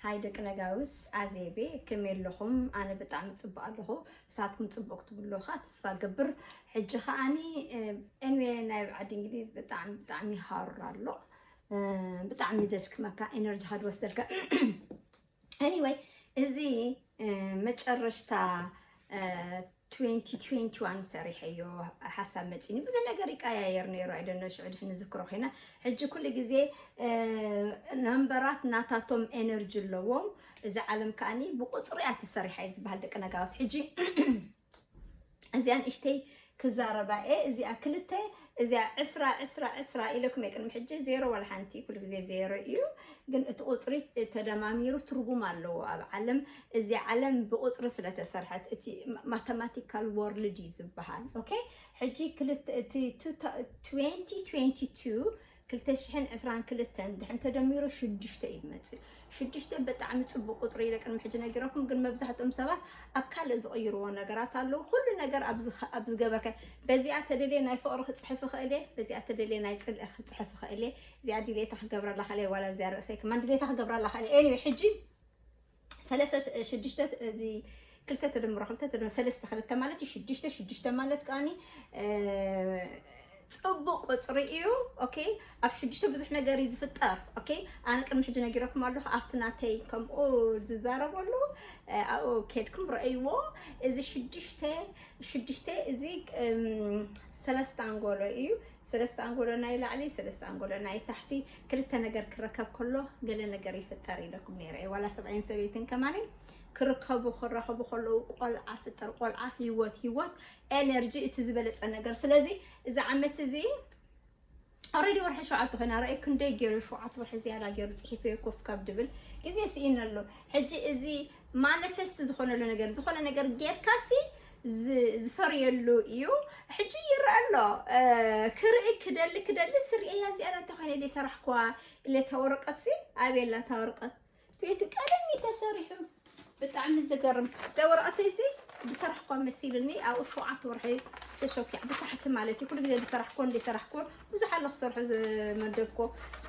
ሃይ ደቂ ነጋውስ፣ ኣዜቤ፣ ከመይ ኣለኹም? ኣነ ብጣዕሚ ጽቡቕ ኣለኹ። ንሳትኩም ጽቡቕ ክትብሉ ከኣ ተስፋ ገብር። ሕጂ ከኣኒ፣ እ፣ ኤንዌ ናይ ዓዲ እንግሊዝ ብጣዕሚ፣ ብጣዕሚ ይሃሩር ኣሎ። እ፣ ብጣዕሚ ደድክመካ፣ ኤነርጂኻ ዝወስደልካ። ኤኒወይ፣ እዚ፣ እ፣ መጨረሽታ፣ እ፣ ትዌንቲ ትዌንቲ ዋን ሰሪሐዮ ሓሳብ መፂኒ። ብዙሕ ነገር ይቀያየር ነይሩ፣ ኣይደነ ሽዑ ድሕን ንዝክሮ ኮይና። ሕጂ ኩሉ ግዜ፣ እ፣ ነምበራት ናታቶም ኤነርጂ ኣለዎም። እዚ ዓለም ከኣኒ ብቁፅሪ እያ ተሰሪሓ እዩ ዝበሃል ደቂ ነጋውስ። ሕጂ እዚኣ ንእሽተይ ክዛረባ እየ። እዚኣ ክልተ፣ እዚኣ ዕስራ፣ ዕስራ፣ ዕስራ ኢለኩም እየ ቅድሚ ሕጂ። ዜሮ ዋላ ሓንቲ፣ ኩሉ ግዜ ዜሮ እዩ። ግን እቲ ቁፅሪ ተደማሚሩ ትርጉም ኣለዎ ኣብ ዓለም። እዚ ዓለም ብቁፅሪ ስለተሰርሐት፣ እቲ ማተማቲካል ወርልድ እዩ ዝበሃል። ኦኬ፣ ሕጂ ክልተ፣ እቲ ቱ ታ-፣ ትዌንቲ ትዌንቲ ቱ፣ ክልተ ሽሕን ዕስራን ክልተን ድሕን ተደሚሩ ሽዱሽተ እዩ ዝመጽእ። ሽዱሽተ ብጣዕሚ ጽቡቕ ቁጽሪ ኢለ ቅድሚ ሕጂ ነጊረኩም፣ ግን መብዛሕትኦም ሰባት ኣብ ካልእ ዝቕይርዎ ነገራት ኣለዉ። ኩሉ ነገር ኣብ ዝኸ-፣ ኣብ ዝገበርከ፣ በዚኣ ተደልየ ናይ ፍቕሪ ክጽሕፍ እኽእል እየ፣ በዚኣ ተደልየ ናይ ጽልኢ ክጽሕፍ እኽእል እየ። እዚኣ ድሌታ ክገብረላ እኽእል እየ፣ ዋላ እዚኣ ርእሰይ ከማን ድሌታ ክገብረላ እኽእል እየ። ኤኒዌይ፣ ሕጂ ሰለስተ፣ ሽዱሽተ፣ እዚ ክልተ ተደምሮ ክልተ ተደምሮ ሰለስተ፣ ክልተ ማለት እዩ ሽዱሽተ። ሽዱሽተ ማለት ከኣኒ፣ እ፣ ጽቡቕ ቁጽሪ እዩ። ኦኬ፣ ኣብ ሽዱሽተ ብዙሕ ነገር እዩ ዝፍጠር። ኦኬ፣ ኣነ ቅድሚ ሕጂ ነጊረኩም ኣለኹ፣ ኣብቲ ናተይ ከምኡ ዝዛረበሉ፣ እ፣ ኣብኡ ከድኩም ረእይዎ። እዚ ሽዱሽተ፣ ሽዱሽተ እዚ፣ እም፣ ሰለስተ ኣንጎሎ እዩ። ሰለስተ ኣንጎሎ ናይ ላዕሊ፣ ሰለስተ ኣንጎሎ ናይ ታሕቲ። ክልተ ነገር ክረከብ ከሎ ገለ ነገር ይፍጠር ኢለኩም ነይረ እየ። ዋላ ሰብኣይን ሰበይትን ከማን ክርከቡ፣ ክራኸቡ ከለዉ ቆልዓ ፍጠር፣ ቆልዓ ህይወት፣ ህይወት ኤነርጂ፣ እቲ ዝበለጸ ነገር። ስለዚ እዚ ዓመት እዚ ኦልሬዲ ወርሒ ሸውዓተ ኮይና፣ ራእይ ክንደይ ገይሩ፣ ሸውዓተ ወርሒ ዝያዳ ገይሩ ጽሒፈዮ ኮፍ ካብ ድብል ግዜ ስኢነ ኣሎ። ሕጂ እዚ ማኒፌስት ዝኾነሉ ነገር፣ ዝኾነ ነገር ጌርካሲ ዝ-፣ ዝፈርየሉ እዩ። ሕጂ ይረአ ኣሎ። እ፣ ክርኢ ክደሊ፣ ክደሊ ስርእያ እዚኣ እንታይ ኮይነ ኢለ ሰራሕኳ ኢለ፣ እታ ወረቀትሲ ኣበይ ኣላ እታ ወረቀት? ቤቱ ቀለም እዩ ተሰሪሑ። ብጣዕሚ ዝገርም። እዛ ወረቀተይሲ ዝሰራሕኳ መሲልኒ፣ ኣብኡ ሸውዓተ ወርሒ ተሸኪዓ፣ ብታሕቲ ማለት እዩ። ኩሉ ግዜ ዝሰራሕኮ፣ እንደ ሰራሕኮ፣ ብዙሕ ኣሎ ክሰርሖ ዝመደብኮ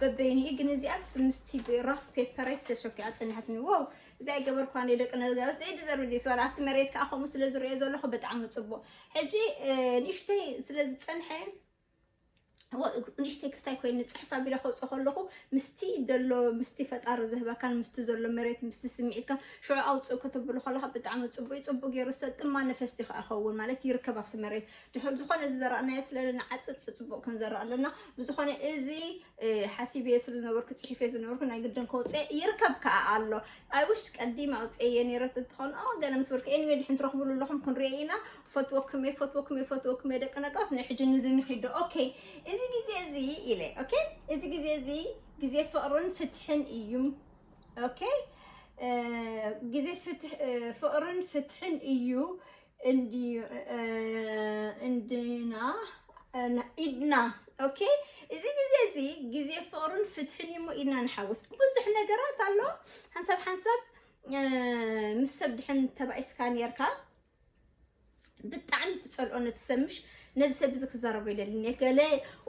በበይኑ እዩ። ግን እዚኣስ ምስቲ ራፍ ፔፐረይስ ተሸኪዓ ጸኒሓትኒ። ዋው፣ እዚ ኣይገበርኳን እየ ደቂ ነጋውስ፣ ዘይድዘርብ ዲስ ዋላ ኣብቲ መሬት ከኣ ከምኡ ስለ ዝርእዮ ዘለኹ ብጣዕሚ ጽቡቕ። ሕጂ፣ እ፣ ንእሽተይ ስለ ዝጸንሐ፣ ወ-፣ ንእሽተይ ክስታይ ኮይኑ ጽሕፍ ኣቢለ ከውጽኦ ከለኹ፣ ምስቲ ደሎ፣ ምስቲ ፈጣሪ ዝህበካን ምስቲ ዘሎ መሬት፣ ምስቲ ስምዒትካን ሽዑ ኣውጽእ ከተብሎ ከለኻ ብጣዕሚ ጽቡቕ እዩ። ጽቡቕ ገይሩ ሰጥም ማኒፌስት እዩ ከኣ ኸውን ማለት ይርከብ ኣብቲ መሬት። ድሕሪ ዝኾነ ዝዘራእናዮ ስለ ንዓጽጽ ጽቡቕ ክንዘርእ ኣለና። ብዝኾነ እዚ፣ እ፣ ሓሲበዮ ስለ ዝነበርኩ፣ ጽሒፈዮ ዝነበርኩ ናይ ግድን ከውጽእ ይርከብ ከኣ ኣሎ። ኣይ ዊሽ ቀዲም ኣውጽኤዮ ነይረ እንተኾን፣ ኦ፣ ገለ ምስ በልኩ፣ ኤኒዌይ፣ ድሕን ትረኽቡሉ ኣለኹም፣ ክንሪኦ ኢና። ፈትወኩም እየ፣ ፈትወኩም እየ፣ ፈትወኩም እየ፣ ደቂ ነጋውስ፣ ናይ ሕጂ ንዚ ንኺዶ። ኦኬ፣ እዚ ግዜ እዚ ኢለ፣ ኦኬ፣ እዚ ግዜ እዚ ግዜ ፍቕርን ፍትሕን እዩ። ኦኬ፣ እ፣ ግዜ ፍትሕ-፣ እ፣ ፍቕርን ፍትሕን እዩ። እንዲ-፣ እ፣ እንድና፣ እ፣ ና-፣ ኢድና። ኦኬ፣ እዚ ግዜ እዚ ግዜ ፍቕርን ፍትሕን እዩ እሞ ኢድና ንሓውስ። ብዙሕ ነገራት ኣሎ። ሓንሳብ ሓንሳብ፣ እ፣ ምስ ሰብ ድሕን ተባኢስካ ነርካ፣ ብጣዕሚ ትጸልኦ ነቲ ሰብ፣ ምሽ ነዚ ሰብ እዚ ክዛረቦ ይደልን እየ፣ ገለ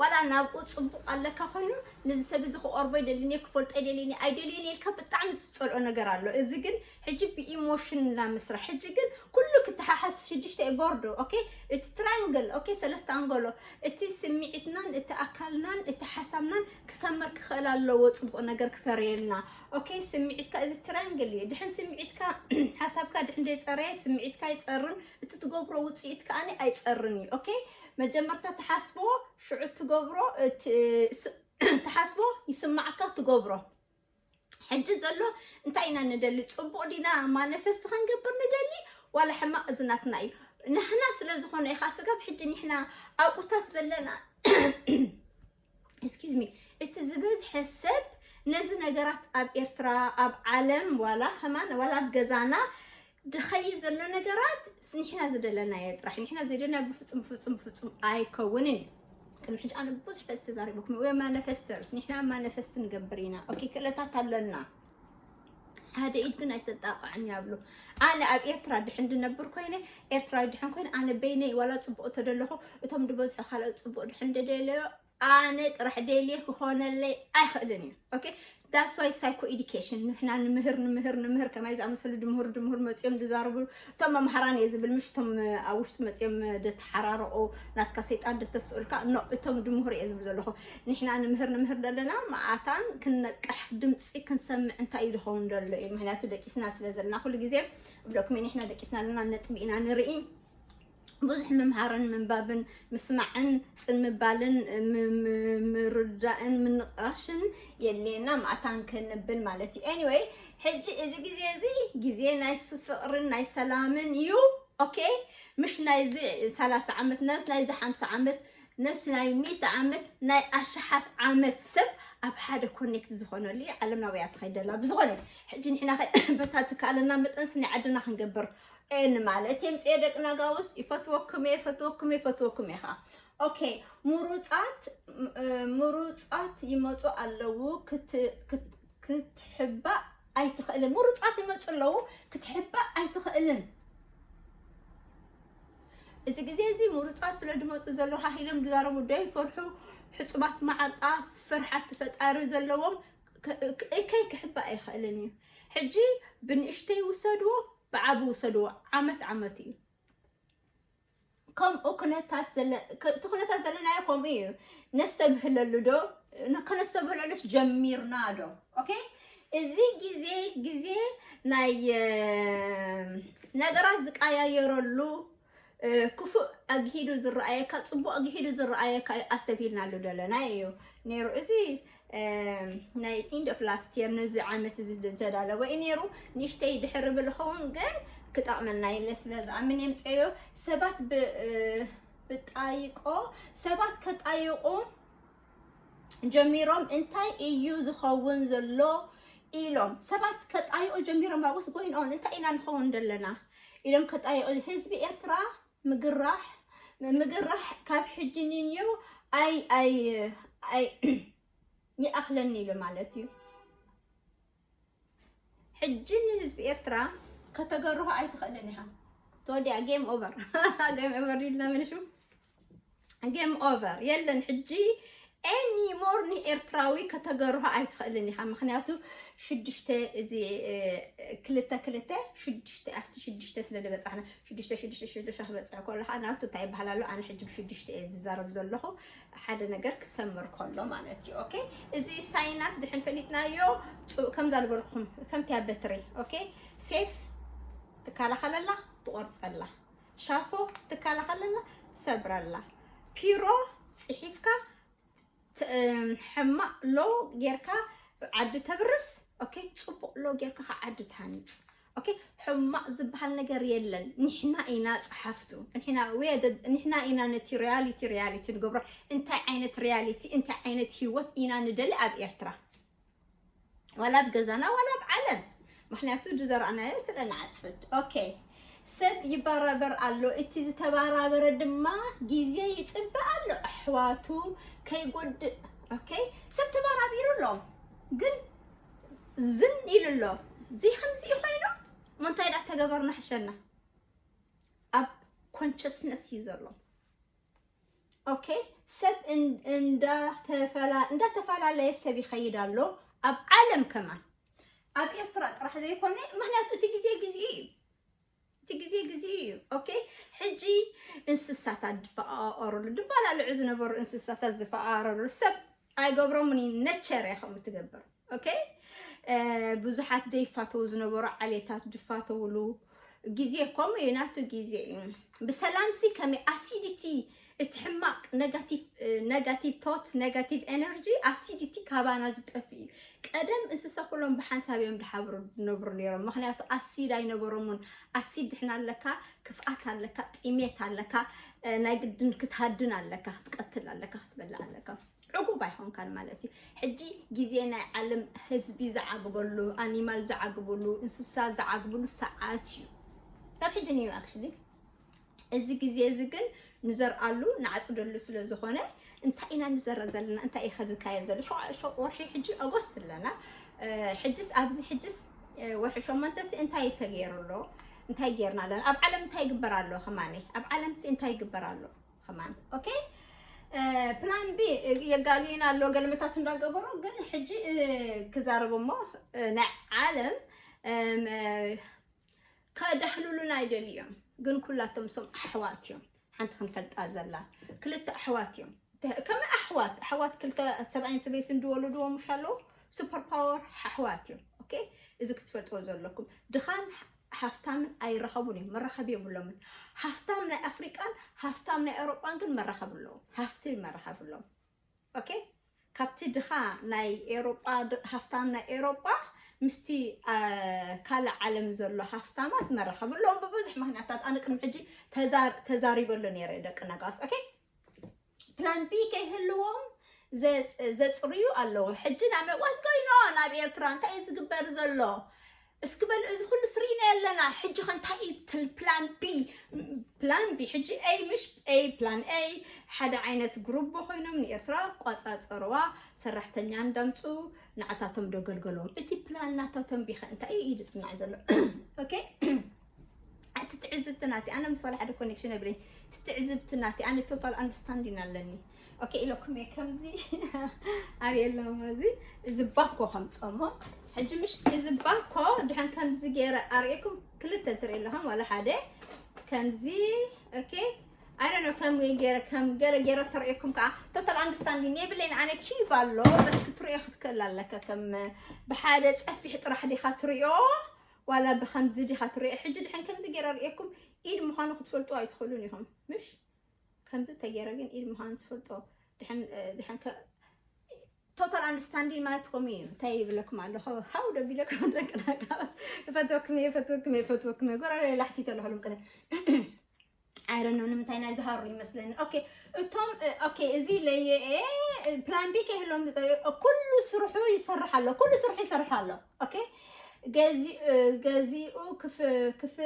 ዋላ ናብኡ ጽቡቕ ኣለካ ኮይኑ፣ ነዚ ሰብ እዚ ክቐርቦ ይደልን እየ፣ ክፈልጦ ይደልን እየ፣ ኣይደልን እየ ኢልካ ብጣዕሚ ትጸልኦ ነገር ኣሎ። እዚ ግን ሕጂ ብኢሞሽን ላ ምስራሕ። ሕጂ ግን ኩሉ ክተሓሓዝ ሽዱሽተ እየ ቦርዶ፣ ኦኬ? እቲ ትራያንግል፣ ኦኬ? ሰለስተ ኣንጎሎ፣ እቲ ስምዒትናን፣ እቲ ኣካልናን፣ እቲ ሓሳብናን ክሰምር ክኽእል ኣለዎ፣ ጽቡቕ ነገር ክፈርየልና። ኦኬ? ስምዒትካ፣ እዚ ትራያንግል እዩ። ድሕን ስምዒትካ፣ ሓሳብካ ድሕን ዘይጸረየ፣ ስምዒትካ ኣይጸርን፣ እቲ ትገብሮ ውጽኢት ከኣኒ ኣይጸርን እዩ። ኦኬ? መጀመርታ ትሓስቦ፣ ሽዑ ትገብሮ፣ እቲ ስ-፣ ትሓስቦ፣ ይስማዓካ፣ ትገብሮ። ሕጂ ዘሎ እንታይ ኢና ንደሊ? ጽቡቕ ዲና ማኒፌስት ክንገብር ንደሊ? ዋላ ሕማቕ? እዚ ናትና እዩ። ንሕና ስለ ዝኾነ ኢኻ ስጋብ ሕጂ ንሕና ኣብኡታት ዘለና፣ ኤክስኪውዝ ሚ፣ እቲ ዝበዝሐ ሰብ ነዚ ነገራት ኣብ ኤርትራ፣ ኣብ ዓለም፣ ዋላ ከማን፣ ዋላ ኣብ ገዛና ድኸይድ ዘሎ ነገራት ንሕና ዝደለናዮ ጥራሕ። ንሕና ዘይደለናዮ ብፍጹም፣ ብፍጹም፣ ብፍጹም ኣይከውንን እዩ። ቅድሚ ሕጂ ኣነ ብዙሕ ፈስ ተዛሪበኩም። We are manifestors፣ ንሕና ማኒፌስት ንገብር ኢና። ኦኬ፣ ክእለታት ኣለና። ሓደ ኢድ ግን ኣይተጣቕዕን ይብሉ። ኣነ ኣብ ኤርትራ ድሕን ድነብር ኮይነ፣ ኤርትራዊ ድሕን ኮይነ፣ ኣነ በይነይ ዋላ ጽቡቕ ተደለኹ፣ እቶም ድበዝሑ ካልኦት ጽቡቕ ድሕን ደደለዮ፣ ኣነ ጥራሕ ደልየ ክኾነለይ ኣይኽእልን እዩ። ኦኬ? That's why psycho education ንሕና ንምህር ንምህር ንምህር ከማይ ዝኣመሰሉ ድምህሩ ድምህሩ መፅኦም ዝዛረቡ እቶም መምሃራን እየ ዝብል ምሽ እቶም ኣብ ውሽጢ መፅኦም ደተሓራረቑ ናትካ ሰይጣን ደተስኡልካ እቶም ድምህሩ እየ ዝብል ዘለኹ። ንሕና ንምህር ንምህር ዘለና መዓታን ክንነቅሕ ድምፂ ክንሰምዕ እንታይ እዩ ዝኸውን ዘሎ እዩ። ምክንያቱ ደቂስና ስለ ዘለና ኩሉ ግዜ ብሎክሜ ንሕና ደቂስና ዘለና ነጥቢ ኢና ንርኢ። ብዙሕ ምምሃርን ምንባብን ምስማዕን ፅን ምባልን ምርዳእን ምንቕራሽን የድልየና ምኣታን ክንብል ማለት እዩ። Anyway ሕጂ እዚ ግዜ እዚ ግዜ ናይ ፍቕርን ናይ ሰላምን እዩ። ኦኬ ምሽ ናይዚ ሰላሳ ዓመት ናይዚ ሓምሳ ዓመት ነፍሲ ናይ ሚእቲ ዓመት ናይ ኣሽሓት ዓመት ሰብ ኣብ ሓደ ኮኔክት ዝኾነሉ እዩ። ዓለምና ወያ ትኸይደላ ብዝኾነ ሕጂ ንሕና በታ ትከኣለና መጠንስ ናይ ዓድና ክንገብር ን ማለት የምፅኦ ደቂ ናጋውስ ይፈትወኩም እየ ይፈትወኩም እየ ይፈትወኩም እየ ከዓ ኦኬ ምሩፃት ምሩፃት ይመፁ ኣለዉ ክትሕባእ ኣይትኽእልን ምሩፃት ይመፁ ኣለዉ ክትሕባእ ኣይትኽእልን እዚ ግዜ እዚ ምሩፃት ስለ ዝመፁ ዘለዉ ሃሂሎም ዝዛረቡ ዶ ይፈርሑ ሕፁባት መዓጣ ፍርሓት ፈጣሪ ዘለዎም እከይ ክሕባእ ኣይኽእልን እዩ ሕጂ ብንእሽተይ ውሰድዎ ብዓቢ ውሰድዎ ዓመት ዓመት እዩ ከምኡ ኩነታት እቲ ኩነታት ዘለናዮ ከምኡ እዩ ነስተብህለሉ ዶ ከነስተብህለሉስ ጀሚርና ዶ ኦኬ እዚ ግዜ ግዜ ናይ ነገራት ዝቀያየረሉ ክፉእ ኣግሂዱ ዝረኣየካ ፅቡቅ ኣግሂዱ ዝረኣየካ ኣስተብሂልናሉ ዘለና እዩ ነይሩ እዚ ናይ end of last year ነዚ ዓመት እዚ ዝተዳለወ እዩ ነይሩ ንእሽተይ ድሕሪ ብልኸውን ግን ክጠቕመና የለ ስለ ዝኣምን የምፀዮ ሰባት ብጣይቆ ሰባት ከጣይቁ ጀሚሮም እንታይ እዩ ዝኸውን ዘሎ ኢሎም ሰባት ከጣይቁ ጀሚሮም ባጎስ going on እንታይ ኢና ንኸውን ዘለና ኢሎም ከጣይቁ ህዝቢ ኤርትራ ምግራሕ ምግራሕ ካብ ሕጂ ንንየው ኣይ ኣይ ኣይ ይኣኽለኒ ኢሉ ማለት እዩ ሕጂ ንህዝቢ ኤርትራ ከተገርሆ ኣይትኽእልን ኢኻ ተወዲያ game over game over ኢልና ምንሹ game over የለን ሕጂ any more ንኤርትራዊ ከተገርሆ ኣይትኽእልን ኢኻ ምክንያቱ ሽዱሽተ እዚ ክልተ ክልተ ሽዱሽተ ኣብቲ ሽዱሽተ ስለ ዝበፃሕና ሽዱሽተ ሽዱሽተ ሽዱሽተ ክበፅሕ ከሎ ከዓ ናቱ እንታይ ይበሃል ኣሎ ኣነ ሕጂ ብሽዱሽተ እየ ዝዛረብ ዘለኹ ሓደ ነገር ክሰምር ከሎ ማለት እዩ ኦኬ እዚ ሳይናት ድሕን ፈሊጥናዮ ከምዛ ዝበልኩም ከምቲ ኣብ በትሪ ኦኬ ሴፍ ትከላኸለላ ትቆርፀላ ሻፎ ትከላኸለላ ትሰብረላ ፒሮ ፅሒፍካ ሕማቅ ሎ ጌርካ ዓዲ ተብርስ ኦኬ ፅቡቅ ሎ ጌርካ ከ ዓዲ ትሃንፅ ኦኬ ሕማቅ ዝበሃል ነገር የለን ንሕና ኢና ፀሓፍቱ ንሕና ኢና ነቲ reality reality ንገብሮ እንታይ ዓይነት reality እንታይ ዓይነት ህይወት ኢና ንደሊ ኣብ ኤርትራ ዋላ ኣብ ገዛና ዋላ ኣብ ዓለም ምክንያቱ ዝዘራእናዮ ስለ ንዓፅድ ኦኬ ሰብ ይበራበር ኣሎ እቲ ዝተባራበረ ድማ ግዜ ይፅበ ኣሎ ኣሕዋቱ ከይጎድእ ኦኬ ሰብ ተባራቢሩ ኣሎ ግን ዝን ኢሉ ኣሎ እዚ ከምዚ ኮይኑ እሞ እንታይ ዳ ተገበርና ሕሸና ኣብ consciousness እዩ ዘሎ ኦኬ ሰብ እንዳተፈላለየ ሰብ ይኸይድ ኣሎ ኣብ ዓለም ከማን ኣብ ኤርትራ ጥራሕ ዘይኮነ ምክንያቱ እቲ ግዜ ግዜ እዩ እቲ ግዜ ግዜ እዩ ኦኬ ሕጂ እንስሳታት ዝፈቃቀሩሉ ድባላልዑ ዝነበሩ እንስሳታት ዝፈቃረሉ ሰብ ኣይገብሮምን እዩ ነቸር እያ ከምኡ ትገብር ኦኬ ብዙሓት ዘይፋተው ዝነበሩ ዓሌታት ዝፋተውሉ ግዜ ከምኡ እዩ ናቱ ግዜ እዩ ብሰላምሲ ከመይ ኣሲዲቲ እቲ ሕማቅ negative thought negative energy ኣሲዲቲ ካባና ዝጠፍ እዩ ቀደም እንስሳ ኩሎም ብሓንሳብ እዮም ድሓብሩ ዝነብሩ ነይሮም ምክንያቱ ኣሲድ ኣይነበሮምን ኣሲድ ድሕና ኣለካ ክፍኣት ኣለካ ጥሜት ኣለካ ናይ ግድን ክትሃድን ኣለካ ክትቀትል ኣለካ ክትበልዕ ኣለካ ዕጉብ ኣይኮንካን ማለት እዩ ሕጂ ግዜ ናይ ዓለም ህዝቢ ዝዓግበሉ ኣኒማል ዝዓግብሉ እንስሳ ዝዓግብሉ ሰዓት እዩ ካብ ሕጂ ንዩ actually እዚ ግዜ እዚ ግን ንዘርኣሉ ንዓፅደሉ ስለ ዝኾነ እንታይ ኢና ንዘረ ዘለና እንታይ እዩ ከዝካየ ዘሎ ወርሒ ሕጂ ኦጎስት ኣለና ሕጅስ ኣብዚ ሕጅስ ወርሒ ሸሞንተሲ እንታይ ተገይሩ ኣሎ እንታይ ገይርና ኣለና ኣብ ዓለም እንታይ ይግበር ኣሎ ከማኒ ኣብ ዓለምሲ እንታይ ይግበር ኣሎ ከማን ኦኬ ፕላን ቢ የጋግዩና ኣሎ ገልምታት እንዳገበሩ። ግን ሕጂ ክዛረብ እሞ ናይ ዓለም ከዳህሉሉና ኣይደልዮም። ግን ኩላቶም ሶም ኣሕዋት እዮም። ሓንቲ ክንፈልጣ ዘላ ክልተ ኣሕዋት እዮም። ከመ ኣሕዋት ኣሕዋት ክልተ ሰብኣይን ሰበይትን ዝወለድዎ ምሽ ኣለዉ። ሱፐር ፓወር ኣሕዋት እዮም። ኦኬ፣ እዚ ክትፈልጥዎ ዘለኩም። ድኻን ሃፍታምን ኣይረኸቡን እዮም። መራኸቢ የብሎምን። ሃፍታም ናይ ኣፍሪቃን ሃፍታም ናይ ኤውሮጳን ግን መራኸቢ ኣለዎም። ሃፍቲ መራኸቢ ኣለዎም። ኦኬ፣ ካብቲ ድኻ ናይ ኤውሮጳ ሃፍታም ናይ ኤውሮጳ ምስቲ ካልእ ዓለም ዘሎ ሃፍታማት መራኸቢ ኣለዎም። ብብዙሕ ምክንያታት ኣነ ቅድሚ ሕጂ ተዛሪበሉ ነይረ። ደቂ ነጋስ ኦኬ፣ ፕላን ቢ ከይህልዎም ዘጽርዩ ኣለዉ። ሕጂ ናብ ወስጋይኖ ናብ ኤርትራ እንታይ እዩ ዝግበር ዘሎ? እስኪ በሉ፣ እዚ ኩሉ ስሪና ኣለና። ሕጂ ከ እንታይ እዩ ፕላን ቢ? ፕላን ቢ ሕጂ ኤይ ምሽ ኤይ ፕላን ኤይ ሓደ ዓይነት ግሩቦ ኮይኖም ንኤርትራ ቋጻጸርዋ፣ ሰራሕተኛ እንዳምጹ ንዓታቶም ዶ ገልገሎም። እቲ ፕላን ናታቶም ቢኸ እንታይ እዩ ዝጽናዕ ዘሎ? ኦኬ፣ እቲ ትዕዝብቲ ናቲ ኣነ ምስ ዋላ ሓደ ኮኔክሽን የብለይ። እቲ ትዕዝብቲ ናቲ ኣነ ቶታል ኣንደርስታንዲን ኣለኒ። ኦኬ ኢለኩም እየ ከምዚ ኣብ የለሞ እዚ እዚ ባኮ ከምፀሞ። ሕጂ ምሽ እዚ ባኮ ድሕን ከምዚ ገይረ ኣርእየኩም ክልተ ትርኢ ኣለኹም ዋላ ሓደ ከምዚ። ኦኬ፣ ኣይ ዶንት ኖ ከም ገይረ ከም ገለ ገይረ ተርእየኩም ከዓ ቶታል ኣንደርስታንዲን የብለይን። ኣነ ኪዩብ ኣሎ በስ ክትርእዮ ክትክእል ኣለካ። ከም ብሓደ ፀፊሕ ጥራሕ ዲኻ ትርእዮ ዋላ ብከምዚ ዲኻ ትርእዮ? ሕጂ ድሕን ከምዚ ገይረ ኣርእየኩም ኢድ ምዃኑ ክትፈልጡ ኣይትኽእሉን ኢኹም ምሽ? ከምዚ ተገይረ ግን ኢድ ምዃኑ ትፈልጦ። ድሕን ድሕን ቶታል ኣንደርስታንዲንግ ማለት ከምኡ እዩ። እንታይ ይብለኩም ኣለኹ? ሃው ዶ ቢለኩም ደቂ ናጋስ? እፈትወኩም እየ፣ እፈትወኩም እየ፣ እፈትወኩም እየ። ጎራረ ላሕቲ ተለሃሉም ቅነ። ኣይ ዶንት ኖ ንምንታይ ናይ ዝሃሩ ይመስለኒ። ኦኬ፣ እቶም ኦኬ፣ እዚ ለየ ፕላን ቢ ከይህሎም ዝጸ-፣ ኩሉ ስርሑ ይሰርሕ ኣሎ፣ ኩሉ ስርሑ ይሰርሕ ኣሎ። ኦኬ፣ ገዚ-፣ ገዚኡ ክፍ-፣ ክፍ-፣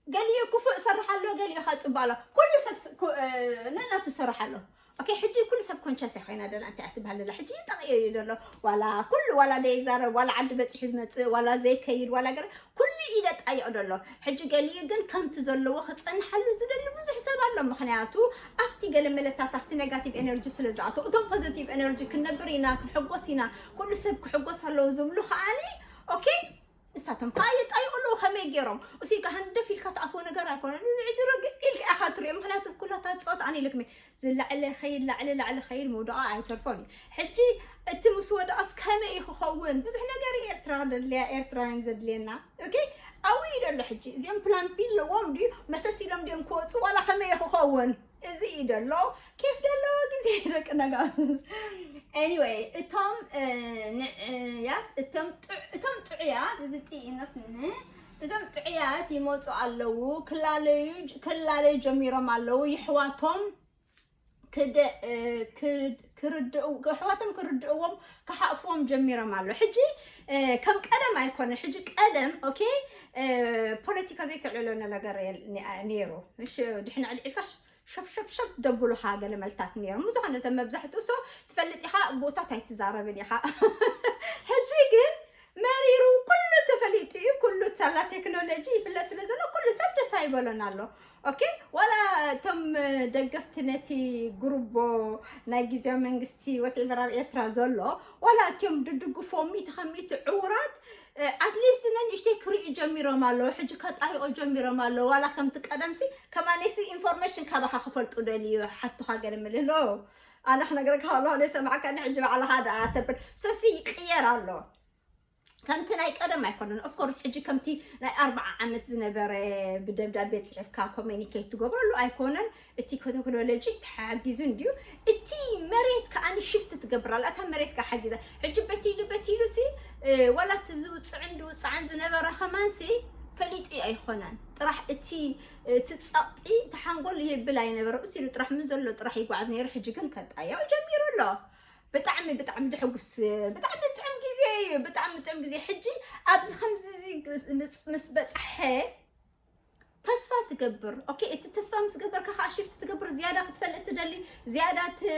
ገሊኡ ክፉእ ይሰርሕ ኣሎ፣ ገሊኡ ኸዓ ጽቡቕ ኣሎ። ኩሉ ሰብ ስ-፣ ኩ-፣ እ፣ ነናቱ ይሰርሕ ኣሎ። ኦኬ፣ ሕጂ ኩሉ ሰብ ኮንቻስ እያ ኮይና ደላ እንታይ እያ ትበሃል ደላ? ሕጂ ጠቕዮ እዩ ደሎ። ዋላ ኩሉ፣ ዋላ ዘይዛረብ፣ ዋላ ዓዲ በጺሑ ዝመጽእ፣ ዋላ ዘይከይድ፣ ዋላ ገለ ኩሉ ኢደ ጣይቕ ደሎ። ሕጂ ገሊኡ ግን ከምቲ ዘለዎ ክጸንሓሉ ዝደሊ ብዙሕ ሰብ ኣሎ። ምኽንያቱ ኣብቲ ገለ መለታት ኣብቲ ኔጋቲቭ ኤነርጂ ስለ ዝኣተው፣ እቶም ፖዚቲቭ ኤነርጂ ክንነብር ኢና፣ ክንሕጎስ ኢና፣ ኩሉ ሰብ ክሕጎስ ኣለዎ ዝብሉ ከኣኒ፣ ኦኬ፣ ንሳቶም ከዓ የጣይቑ ኣለዉ። ከመይ ገይሮም? እሱ ኢልካ ሃንደፍ ኢልካ ትኣትዎ ነገር ኣይኮነን። እዚ ሕጂ ረግእ ኢልካ ኢኻ ትሪኦ። ምኽንያቱ ኩላታ ጸወታ ኣነ ኢለኩም እየ። ዝላዕለ ኸይድ፣ ላዕሊ፣ ላዕሊ ኸይድ ምውዳቑ ኣይተርፎን እዩ። ሕጂ እቲ ምስ ወደቐስ ከመይ እዩ ክኸውን? ብዙሕ ነገር እዩ ኤርትራ ደድልያ፣ ኤርትራውያን ዘድልየና። ኦኬ? ኣብኡ እዩ ደሎ ሕጂ። እዚኦም ፕላን ቢ ኣለዎም ድዩ? መሰስ ኢሎም ድዮም ክወፁ? ዋላ ከመይ እዩ ክኸውን? እዚ እዩ ደሎ። ኬፍ ደለዎ ግዜ ደቂ ነጋ። ኤኒወይ፣ እቶም፣ እ፣ ንዕያት፣ እቶም ጥዑ-፣ እቶም ጥዑያት፣ እዚ ጥኢነት ን-፣ እዞም ጥዑያት ይመፁ ኣለዉ። ክላለዩ፣ ክላለዩ ጀሚሮም ኣለዉ። ይሕዋቶም ክደ-፣ እ፣ ክድ-፣ ክርድኡ-፣ ኣሕዋቶም ክርድእዎም ክሓእፍዎም ጀሚሮም ኣሎ። ሕጂ፣ እ፣ ከም ቀደም ኣይኮነን። ሕጂ ቀደም፣ ኦኬ፣ እ፣ ፖለቲካ ዘይተዕልሎ ነገር የል-፣ ነ-፣ ነይሩ። እሺ፣ ድሕን ዕልዒልካ ሸብ፣ ሸብ፣ ሸብ ደብሉኻ ገለ መልታት ነይሮም። ብዝኾነ ሰብ መብዛሕትኡ ሰው ትፈልጥ ኢኻ፣ ብኡታት ኣይትዛረብን ኢኻ። ሕጂ ግን መሪሩ፣ ኩሉ ተፈሊጡ እዩ፣ ኩሉ ሳላ ቴክኖሎጂ ይፍለጥ ስለ ዘሎ፣ ኩሉ ሰብ ደስ ኣይበሎን ኣሎ። ኦኬ፣ ዋላ እቶም ደገፍቲ ነቲ ጉርቦ ናይ ግዜያዊ መንግስቲ ወትኤቨር ኣብ ኤርትራ ዘሎ፣ ዋላ እቶም ድድግፎም ሚእቲ ካብ ሚእቲ ዕዉራት፣ እ፣ ኣትሊስት ነንእሽተይ ክርእዩ ጀሚሮም ኣለዉ። ሕጂ ከጣይቑ ጀሚሮም ኣለዉ። ዋላ ከምቲ ቀደምሲ፣ ከማነይሲ ኢንፎርሜሽን ካባኻ ክፈልጡ ደልዩ፣ ሓቱኻ ገለ ምልሎ። ኣነ ክነግረካ ከለኹ ዘይሰማዕካኒ፣ ሕጂ ባዕልኻ ደኣ ተብል። ሶሲ ይቅየር ኣሎ። ከምቲ ናይ ቀደም ኣይኮነን። ኦፍ ኮርስ፣ ሕጂ ከምቲ ናይ ኣርብዓ ዓመት ዝነበረ ብደብዳቤ ጽሒፍካ ኮሚኒኬት ትገብረሉ ኣይኮነን። እቲ ቴክኖሎጂ ተሓጊዙ እንድዩ። እቲ መሬት ከኣ ሽፍት ትገብር ኣላ። እታ መሬት ከኣ ሓጊዛ። ሕጂ በቲ ኢሉ፣ በቲ ኢሉ ሲ፣ እ፣ ዋላ እቲ ዝውጽዕን ዝውጽዓን ዝነበረ ከማን ሲ ፈሊጡ ኣይኮነን። ጥራሕ እቲ፣ እቲ ጸቕጢ፣ እቲ ሓንጎል ይብል ኣይነበረ። እሱ ኢሉ ጥራሕ ምስ ዘሎ ጥራሕ ይጓዓዝ ነይሩ። ሕጂ ግን ከጣየቕ ጀሚሩ ኣሎ። ብጣዕሚ፣ ብጣዕሚ ድሕጉስ፣ ብጣዕሚ ጥዑም ግዜ እዩ። ብጣዕሚ ጥዑም ግዜ። ሕጂ ኣብዚ ከምዚ እዚ ምስ፣ ምስ በጻሐ ተስፋ ትገብር። ኦኬ፣ እቲ ተስፋ ምስ ገበርካ ከዓ ሽፍት ትገብር፣ ዝያዳ ክትፈልጥ ትደሊ፣ ዝያዳ ት-፣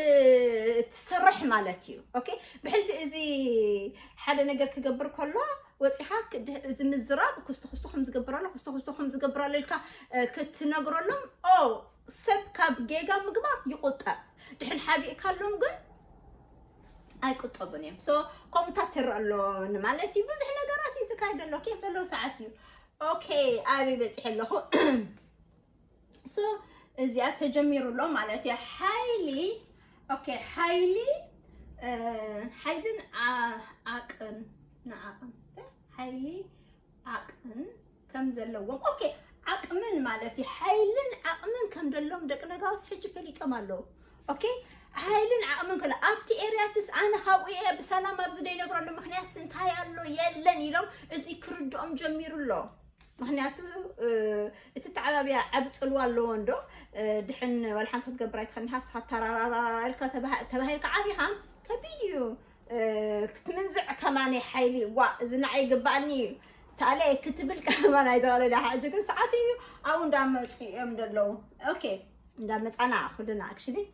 ትሰርሕ ማለት እዩ። ኦኬ፣ ብሕልፊ እዚ ሓደ ነገር ክገብር ከሎ ወፂኻ ክድ-፣ እዚ ምዝራብ፣ ክስቶ ክስቶ ከም ዝገብር ኣሎ፣ ክስቶ ክስቶ ከም ዝገብር ኣሎ ኢልካ፣ እ፣ ክትነግረሎም፣ ኦ፣ ሰብ ካብ ጌጋ ምግባር ይቁጠብ። ድሕን ሓቢእካሎም ግን ኣይቁጠቡን እዮም። So ከምኡታት ይረአ ኣሎ ማለት እዩ። ብዙሕ ነገራት እዩ ዝካየድ ኣሎ። ኬፍ ዘለዎ ሰዓት እዩ። ኦኬ፣ ኣበይ በፂሐ ኣለኹ? So እዚኣ ተጀሚሩ ኣሎ ማለት እዩ። ሓይሊ፣ ኦኬ፣ ሓይሊ፣ እ፣ ሓይልን ዓ-፣ ዓቅን፣ ንዓቅን፣ ሓይሊ ዓቅን ከም ዘለዎም፣ ኦኬ፣ ዓቅምን ማለት እዩ። ሓይልን ዓቅምን ከም ዘለዎም ደቂ ነጋውስ ሕጂ ፈሊጦም ኣለዉ። ኦኬ፣ ሓይልን ዓቅምን ከሎ ኣብቲ ኤርያትስ ኣነ ካብኡ እየ ብሰላም ኣብዚ ዘይነብረሉ ምክንያትስ እንታይ ኣሎ የለን ኢሎም እዚ ክርድኦም ጀሚሩ ኣሎ። ምክንያቱ፣ እ፣ እቲ ተዓባብያ ዓቢ ጽልዋ ኣለዎ እንዶ፣ እ፣ ድሕን ዋላ ሓንቲ ክትገብር ኣይትኽእልን ኢኻ፣ ንስኻ ተራራራራ ኢልካ ተባሂ-፣ ተባሂልካ ዓቢኻ ከቢድ እዩ። እ፣ ክትምንዝዕ ከማን ሓይሊ፣ ዋ፣ እዚ ንዓይ ይግባኣኒ እዩ፣ ታለ ክትብል ከማን ኣይትኽእልን ኢኻ። ሕጂ ግን ሰዓት እዩ፣ ኣብኡ እንዳመጹ እዮም ዘለዉ። ኦኬ፣ እንዳመጻና ኩልና፣ actually፣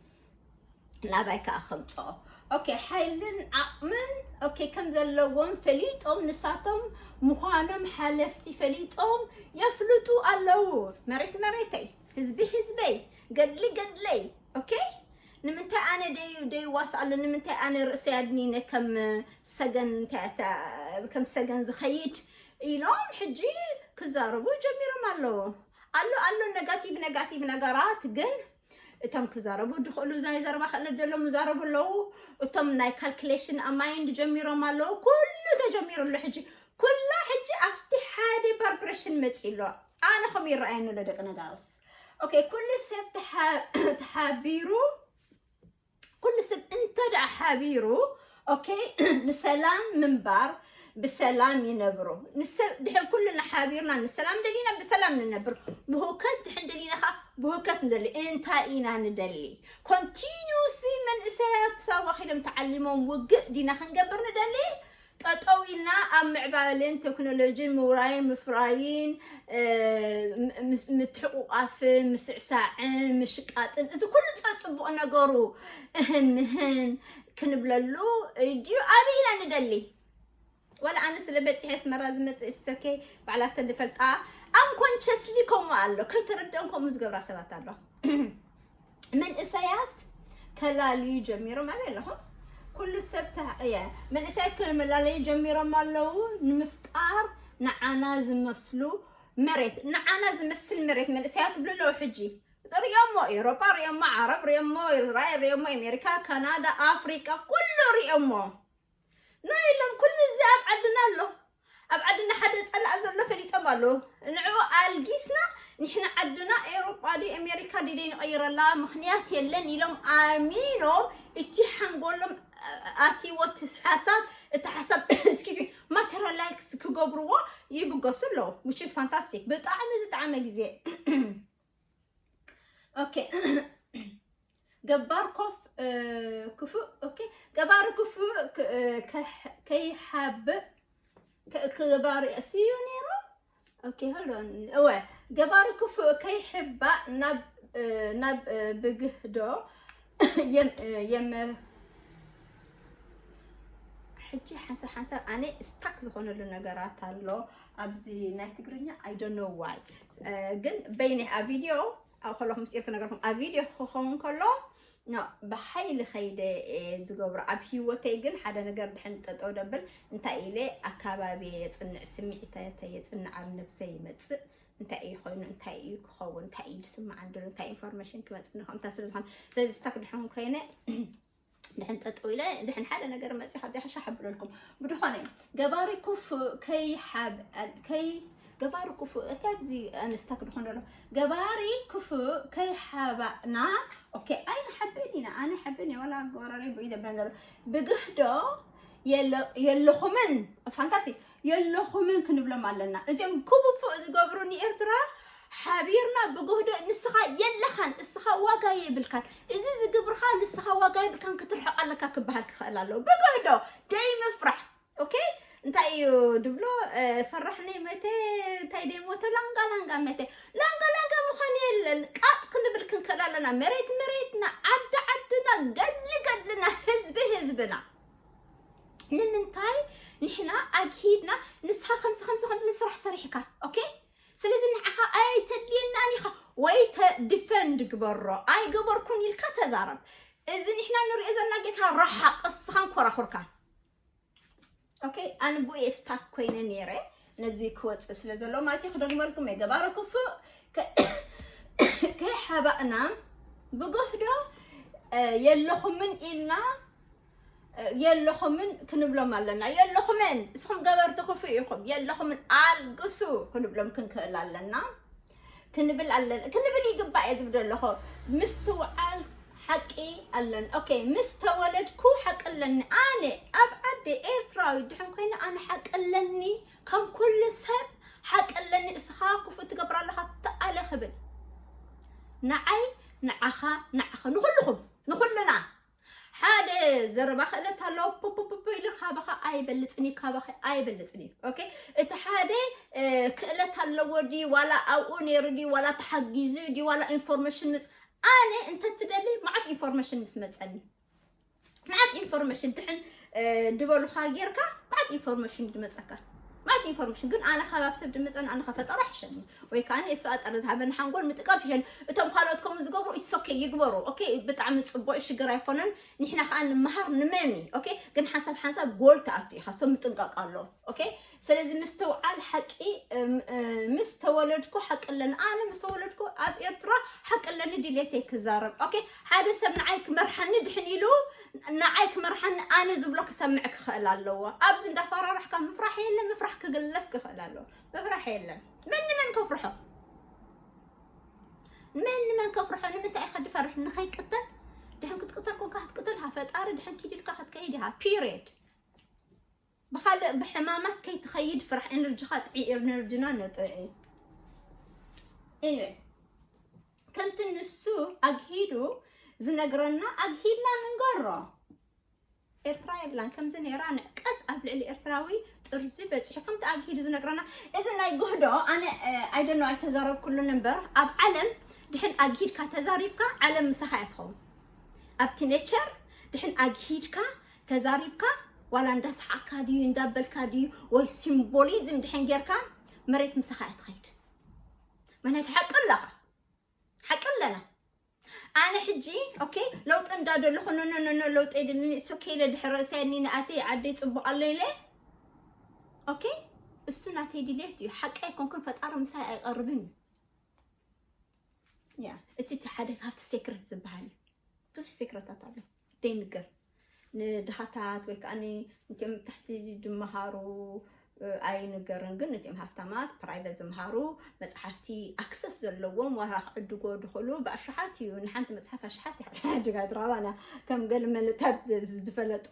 ናባይ ከኣ ከምጽኦ። ኦኬ፣ ሓይልን ዓቕምን፣ ኦኬ፣ ከም ዘለዎም ፈሊጦም፣ ንሳቶም ምዃኖም ሓለፍቲ ፈሊጦም የፍልጡ ኣለዉ። መሬት መሬተይ፣ ህዝቢ ህዝበይ፣ ገድሊ ገድለይ። ኦኬ፣ ንምንታይ ኣነ ደይ-፣ ደይዋስ ኣሎ? ንምንታይ ኣነ ርእሰይ ኣድኒነ ከም ሰገን፣ እንታይ እታ፣ ከም ሰገን ዝኸይድ ኢሎም ሕጂ ክዛረቡ ጀሚሮም ኣለዉ። ኣሎ፣ ኣሎ፣ ነጋቲቭ፣ ነጋቲቭ ነገራት ግን እቶም ክዛረቡ ዝኽእሉ፣ ናይ ዘረባ ክእለት ዘለዎም ይዛረቡ ኣለዉ። እቶም ናይ ካልኩሌሽን ኣብ ማይንድ ጀሚሮም ኣለዉ። ኩሉ ተጀሚሩ ኣሎ ሕጂ። ኩላ ሕጂ ኣብቲ ሓደ ቫይብሬሽን መጺኡ ኣሎ። ኣነ ከምኡ ይረኣየኒ ኣሎ ደቂ ነጋውስ። ኦኬ፣ ኩሉ ሰብ ተሓ-፣ ተሓቢሩ፣ ኩሉ ሰብ እንተ ደኣ ሓቢሩ፣ ኦኬ፣ ንሰላም ምንባር፣ ብሰላም ይነብሩ። ንሰብ ድሕን ኩልና ሓቢርና ንሰላም ደሊና ብሰላም ንነብር። ብሁከት ድሕን ደሊና ኸኣ ብሁከት ንደሊ። እንታይ ኢና ንደሊ? ኮንቲኒዩስሊ መንእሰያት ሳዋ ኺሎም ተዓሊሞም ውግእ ዲና ክንገብር ንደሊ? ጠጠው ኢልና ኣብ ምዕባለን ቴክኖሎጂን ምውራይን ምፍራይን፣ እ፣ ም-፣ ምስ-፣ ምትሕቑቓፍን ምስዕሳዕን ምሽቃጥን፣ እዚ ኩሉ ጸ-፣ ጽቡቕ ነገሩ እህን ምህን ክንብለሉ ድዩ? ኣበይ ኢና ንደሊ? ወላ ኣነ ስለ በጺሐ ኣስመራ ዝመጽእ፣ it's okay፣ ባዕላተን ዝፈልጣ። ኣንኮንሸስሊ ከምኡ ኣሎ፣ ከይተረድአን ከምኡ ዝገብራ ሰባት ኣሎ። መንእሰያት ከላልዩ ጀሚሮም፣ ኣበይ ኣለኹም? ኩሉ ሰብ ተ-፣ እየ፣ መንእሰያት ከመላለዩ ጀሚሮም ኣለዉ። ንምፍጣር ንዓና ዝመስሉ መሬት፣ ንዓና ዝመስል መሬት መንእሰያት ይብሉ ኣለዉ። ሕጂ ሪኦሞ፣ ኤውሮጳ ሪኦሞ፣ ዓረብ ሪኦሞ፣ እስራኤል ሪኦሞ፣ ኣሜሪካ፣ ካናዳ፣ ኣፍሪቃ፣ ኩሉ ሪኦሞ። ናይ ኢሎም ኩሉ እዚ ኣብ ዓድና ኣሎ። ኣብ ዓድና ሓደ ጸላእ ዘሎ ፈሊጦም ኣለዉ። ንዕኡ ኣልጊስና፣ ንሕና ዓድና ኤውሮጳ ድዩ ኣሜሪካ ድዩ ደይንቐይረላ ምኽንያት የለን ኢሎም ኣሚኖም፣ እቲ ሓንጎሎም ኣትይዎ እቲ ሓሳብ፣ እቲ ሓሳብ፣ excuse me፣ ማተሪያላይዝ ክገብርዎ ይብገሱ ኣለዉ። Which is fantastic። ብጣዕሚ ዝጠዓመ ግዜ። ኦኬ። ገባር ኮፍ፣ እ፣ ክፉእ፣ ኦኬ። ገባሪ ክፉእ ክ-፣ እ፣ ከ-፣ ከይሓብእ፣ ከ-፣ ገባሪ፣ see you ነይሩ። ኦኬ፣ hold on። እወ፣ ገባሪ ክፉእ ከይሕባእ ናብ፣ እ፣ ናብ፣ እ፣ ብግህዶ የም-፣ እ፣ የም-፣ ሕጂ ሓንሳብ ሓንሳብ ኣነ ስታክ ዝኾነሉ ነገራት ኣሎ ኣብዚ ናይ ትግርኛ፣ I don't know why። እ፣ ግን በይነይ ኣብ ቪድዮ ኣብኡ ከለኹ ምስጢር ክነግረኩም፣ ኣብ ቪድዮ ክኸውን ከሎ፣ ኖ፣ ብሓይሊ ከይደ እየ ዝገብሮ። ኣብ ህይወተይ ግን ሓደ ነገር ድሕን ጠጠው ደብል፣ እንታይ ኢለ ኣካባቢ የጽንዕ፣ ስምዒታተይ የጽንዕ፣ ኣብ ነብሰይ ይመጽእ። እንታይ እዩ ኮይኑ፣ እንታይ እዩ ክኸውን፣ እንታይ እዩ ዝስምዓኒ ዘሎ፣ እንታይ ኢንፎርሜሽን ክመጽእኒ፣ ከምታ ስለ ዝኾነ፣ ስለዚ ስታክ ድሕን ኮይነ፣ ድሕን ጠጠው ኢለ፣ ድሕን ሓደ ነገር መጽዩ፣ ካብዚኣ ሓሻ ሓብለልኩም። ብድኾነ፣ ገባሪ ክፉእ ከይሓብ-፣ ከይ-፣ ገባሪ ክፉእ፣ እንታይ ኣብዚ ኣነ ስታክ ድኾን ዘሎ? ገባሪ ክፉእ ከይሓባእና፣ ኦኬ፣ ኣይንሓብእን ኢና፣ ኣነ ሓብእን እየ፣ ዋላ ጎረረይ ብኢደ ብለን ዘሎ። ብግህዶ የለ-፣ የለኹምን፣ ፋንታሲ፣ የለኹምን ክንብሎም ኣለና። እዚኦም ክፉእ ዝገብሩ ንኤርትራ ሓቢርና ብግህዶ፣ ንስኻ የለኻን፣ እስኻ ዋጋ የብልካን፣ እዚ ዝግብርኻ ንስኻ ዋጋ የብልካን፣ ክትርሕቕ ኣለካ ክበሃል ክኽእል ኣለዎ። ብግህዶ፣ ደይምፍራሕ። ኦኬ? እንታይ እዩ ድብሎ? እ፣ ፈራሕነይ መቴ፣ እንታይ ደይ ሞተ? ላንጋ ላንጋ መቴ። ላንጋ ላንጋ ምዃን የለን። ቃጥ ክንብል ክንክእል ኣለና። መሬት መሬትና፣ ዓዲ ዓድና፣ ገድሊ ገድልና፣ ህዝቢ ህዝብና። ንምንታይ ንሕና ኣግሂድና፣ ንስኻ ከምዚ ከምዚ ከምዚ ስራሕ ሰሪሕካ፣ ኦኬ? ስለዚ ንዓኻ ኣይተድልየናን ኢኻ ወይ ተ-፣ ዲፈንድ ግበሮ። ኣይገበርኩን ኢልካ ተዛረብ። እዚ ንሕና ንሪኦ ዘለና ጌታ ረሓቕ እስኻን ኮራኹርካን። ኦኬ፣ ኣነ ብኡ ስታክ ኮይነ ነይረ። ነዚ ክወፅእ ስለ ዘሎ ማለት እዩ። ክደግመልኩም፣ የገባረ ክፉእ ከ- ከይሓባእና ብጎህዶ የለኹምን ኢልና የለኹምን ክንብሎም ኣለና። የለኹምን፣ እስኹም ገበርቲ ክፉእ ኢኹም፣ የለኹምን፣ ኣልግሱ ክንብሎም ክንክእል ኣለና። ክንብል ኣለና፣ ክንብል ይግባእ እየ ዝብል ኣለኹ። ምስትውዓል ሓቂ ኣለኒ። ኦኬ፣ ምስ ተወለድኩ ሓቂ ኣለኒ። ኣነ ኣብ ዓዲ ኤርትራዊ ድሕን ኮይነ ኣነ ሓቂ ኣለኒ። ከም ኩሉ ሰብ ሓቂ ኣለኒ። እስኻ ክፉእ ትገብር ኣለኻ ተኣለ ክብል፣ ንዓይ፣ ንዓኻ፣ ንዓኻ፣ ንኹልኹም፣ ንኹልና ሓደ ዘረባ ክእለት ኣለዎ። ፖፖፖፖ ኢሉ ካባኻ ኣይበልፅን እዩ፣ ካባኻ ኣይበልፅን እዩ። ኦኬ፣ እቲ ሓደ ክእለት ኣለዎ ድዩ ዋላ ኣብኡ ነይሩ ድዩ ዋላ ተሓጊዙ ድዩ ዋላ ኢንፎርሜሽን ምስ ኣነ እንተትደሊ መዓት ኢንፎርሜሽን ምስ መፀኒ፣ መዓት ኢንፎርሜሽን ድሕን ድበሉካ ጌርካ መዓት ኢንፎርሜሽን ድመፀካ፣ መዓት ኢንፎርሜሽን። ግን ኣነ ከባብ ሰብ ድመፀኒ ኣነ ከፈጠራ ሕሸኒ ወይ ከዓ እፈጠረ ዝሃበኒ ሓንጎል ምጥቃም ሕሸኒ። እቶም ካልኦት ከምኡ ዝገብሩ ኢትስ ኦኬ ይግበሩ። ኦኬ፣ ብጣዕሚ ፅቡቅ ሽግር ኣይኮነን። ንሕና ከዓ ንምሃር ንመሚ። ኦኬ፣ ግን ሓንሳብ ሓንሳብ ጎል ትኣቱ ኢኻ፣ ሰብ ምጥንቃቅ ኣሎ። ኦኬ፣ ስለዚ ምስትውዓል ሓቂ። ምስ ተወለድኩ ሓቂ ኣለኒ። ኣነ ምስ ተወለድኩ ኣብ ኤርትራ ሓቂ ኣለኒ ድሌተይ ክዛረብ። ኦኬ፣ ሓደ ሰብ ንዓይ ክመርሓኒ ድሕን ኢሉ ንዓይ ክመርሓኒ ኣነ ዝብሎ ክሰምዕ ክኽእል ኣለዎ። ኣብዚ እንዳፈራራሕካ ምፍራሕ የለ፣ ምፍራሕ ክግለፍ ክኽእል ኣለዎ። ምፍራሕ የለን። መን ንመን ከፍርሖ? መን ንመን ከፍርሖ? ንምንታይ ኢኻ ድፈርሕ? ንኸይቅተል? ድሕን ክትቅተል ኮንካ ክትቅተል፣ ሃ ፈጣሪ ድሕን ኪድ ኢልካ ክትከይድ ኢኻ። ፒሪየድ። ብኻልእ ብሕማማት ከይትኸይድ ፍራሕ። ኤነርጂኻ ጥዒ፣ ኤነርጂና ነጥዒ። Anyway፣ ከምቲ ንሱ ኣግሂዱ ዝነግረና ኣግሂድና ንንገሮ። ኤርትራ የብላን ከምዚ ነይራ። ንዕቀት ኣብ ልዕሊ ኤርትራዊ ጥርዚ በፂሑ ከምቲ ኣግሂዱ ዝነግረና። እዚ ናይ ጉህዶ ኣነ ኣይደኖ ኣይተዛረብኩሉን እምበር ኣብ ዓለም ድሕን ኣግሂድካ ተዛሪብካ ዓለም ምሳኻ እያ ትኸውን። ኣብቲ ኔቸር ድሕን ኣግሂድካ ተዛሪብካ ዋላ እንዳሰሓቅካ ድዩ እንዳበልካ ድዩ ወይ ሲምቦሊዝም ድሕን ጌርካ መሬት ምሳኻ እያ ትኸይድ። ምክንያቱ ሓቂ ኣለኻ፣ ሓቂ ኣለና። ኣነ ሕጂ ኦኬ ለውጢ እንዳደለኹ ኖ ኖ ኖ ኖ ለውጢ የድልኒ እሱ ከይለ ድሕሪ ርእሰ ያኒ ንኣተይ ዓደይ ፅቡቅ ኣሎ ኢለ ኦኬ እሱ ናተይ ድሌት እዩ። ሓቂ ኣይኮንኩን ፈጣሪ ምሳይ ኣይቀርብን እዩ። ያ እቲ እቲ ሓደ ካብቲ ሴክሬት ዝበሃል እዩ። ብዙሕ ሴክሬታት ኣሎ ደይንገር ንድኻታት ወይ ከዓ ንእንቲኦም ታሕቲ ድመሃሩ ኣይንገርን፣ ግን ነቲኦም ሃፍታማት ፕራይቬት ዝምሃሩ መፅሓፍቲ ኣክሰስ ዘለዎም ዋላ ክዕድጎ ድኽእሉ ብኣሽሓት እዩ። ንሓንቲ መፅሓፍ ኣሽሓት እያ ትዕድጋ ድራባና ከም ገለ መለታት ዝፈለጡ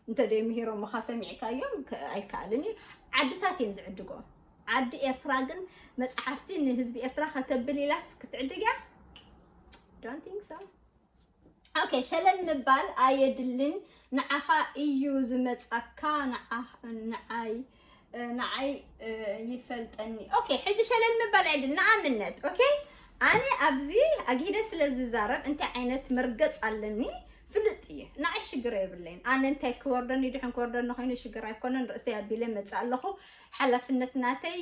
እንተደይ ምሂሮምኻ ሰሚዕካዮም ክ- ኣይከኣልን እዩ። ዓድታት እዮም ዝዕድጎ። ዓዲ ኤርትራ ግን መፅሓፍቲ ንህዝቢ ኤርትራ ከተብል ኢላስ ክትዕድግ እያ? Don't think so። ኦኬ፣ ሸለል ምባል ኣየድልን። ንዓኻ እዩ ዝመጻካ፣ ንዓ- ንዓይ ንዓይ ይፈልጠኒ። ኦኬ፣ ሕጂ ሸለል ምባል ኣየድልን። ንኣብነት ኦኬ፣ ኣነ ኣብዚ ኣግሂደ ስለ ዝዛረብ እንታይ ዓይነት መርገጽ ኣለኒ ፍልጥ እየ። ንዓይ ሽግር የብለይን። ኣነ እንታይ ክወርደኒ ድሕን ክወርደኒ ኮይኑ ሽግር ኣይኮነን። ርእሰይ ኣቢለ መጽእ ኣለኹ። ሓላፍነት ናተይ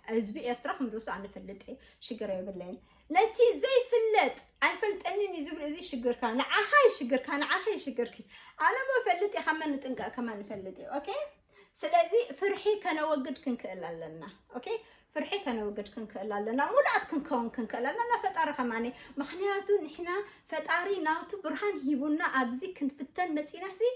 ህዝቢ ኤርትራ ከም ዝወስድ ኣነ ፈልጥ እየ፣ ሽግር የብለይን። ነቲ ዘይፍለጥ ኣይፈልጠንን እዩ ዝብል እዚ ሽግርካ፣ ንዓኻ ይሽግርካ፣ ንዓኻ ይሽግርኪ። ኣነ ሞ ፈልጥ እየ፣ ከመን ንጥንቀቕ ከማን ንፈልጥ እዩ። ኦኬ፣ ስለዚ ፍርሒ ከነወግድ ክንክእል ኣለና። ኦኬ፣ ፍርሒ ከነወግድ ክንክእል ኣለና፣ ሙሉኣት ክንከውን ክንክእል ኣለና። ፈጣሪ ከማኒ፣ ምክንያቱ ንሕና ፈጣሪ ናቱ ብርሃን ሂቡና ኣብዚ ክንፍተን መፂና ሲ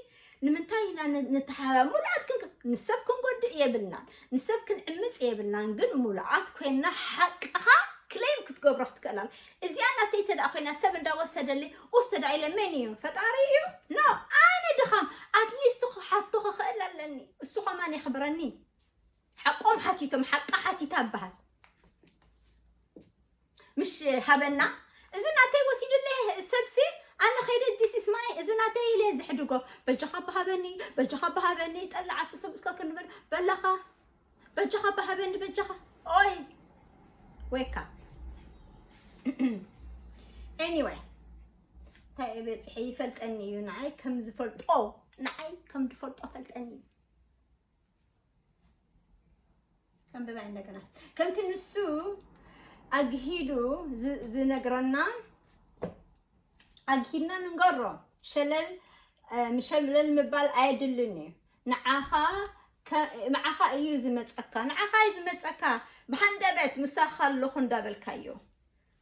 ንምንታይ ኢና ን- ንተሓባበር? ሙሉኣት ክንክ- ንሰብ ክንጎድእ የብልናን፣ ንሰብ ክንዕምፅ የብልናን። ግን ሙሉኣት ኮይና ሓቅኻ ክሌም ክትገብሮ ክትክእል ኣለ። እዚኣ ናተይ ተደኣ ኮይና ሰብ እንዳወሰደለይ ውስተ ደኣ ኢለ መን እዩ ፈጣሪ እዩ? ኖ፣ ኣነ ድኻም ኣትሊስት ክሓቶ ክኽእል ኣለኒ። እሱ ከማን የኽብረኒ። ሓቆም ሓቲቶም ሓቂ ሓቲታ እበሃል። ምሽ ሃበና እዚ ናተይ ወሲዱለይ ሰብሲ ኣነ ከይደ this is my እዚ ናተይ ኢለ ዘሕድጎ በጃኻ በሃበኒ በጃኻ በሃበኒ ጠላዓቲ ሰብትካ ክንብል በላኻ በጃኻ በሃበኒ በጃኻ ኦይ ወይካ anyway እንታይ በፅሐ ይፈልጠኒ እዩ ንዓይ ከም ዝፈልጦ ንዓይ ከም ዝፈልጦ ፈልጠኒ እዩ ከንብባ እንደገና ከምቲ ንሱ ኣግሂዱ ዝ- ዝነግረና ኣግሂድና ንንገሮ። ሸለል እ፣ ምሸምለል ምባል ኣየድልን እዩ። ንዓኻ ከ- ንዓኻ እዩ ዝመፀካ፣ ንዓኻ እዩ ዝመፀካ። ብሃንደበት ምሳኻ ኣለኹ እንዳበልካዮ።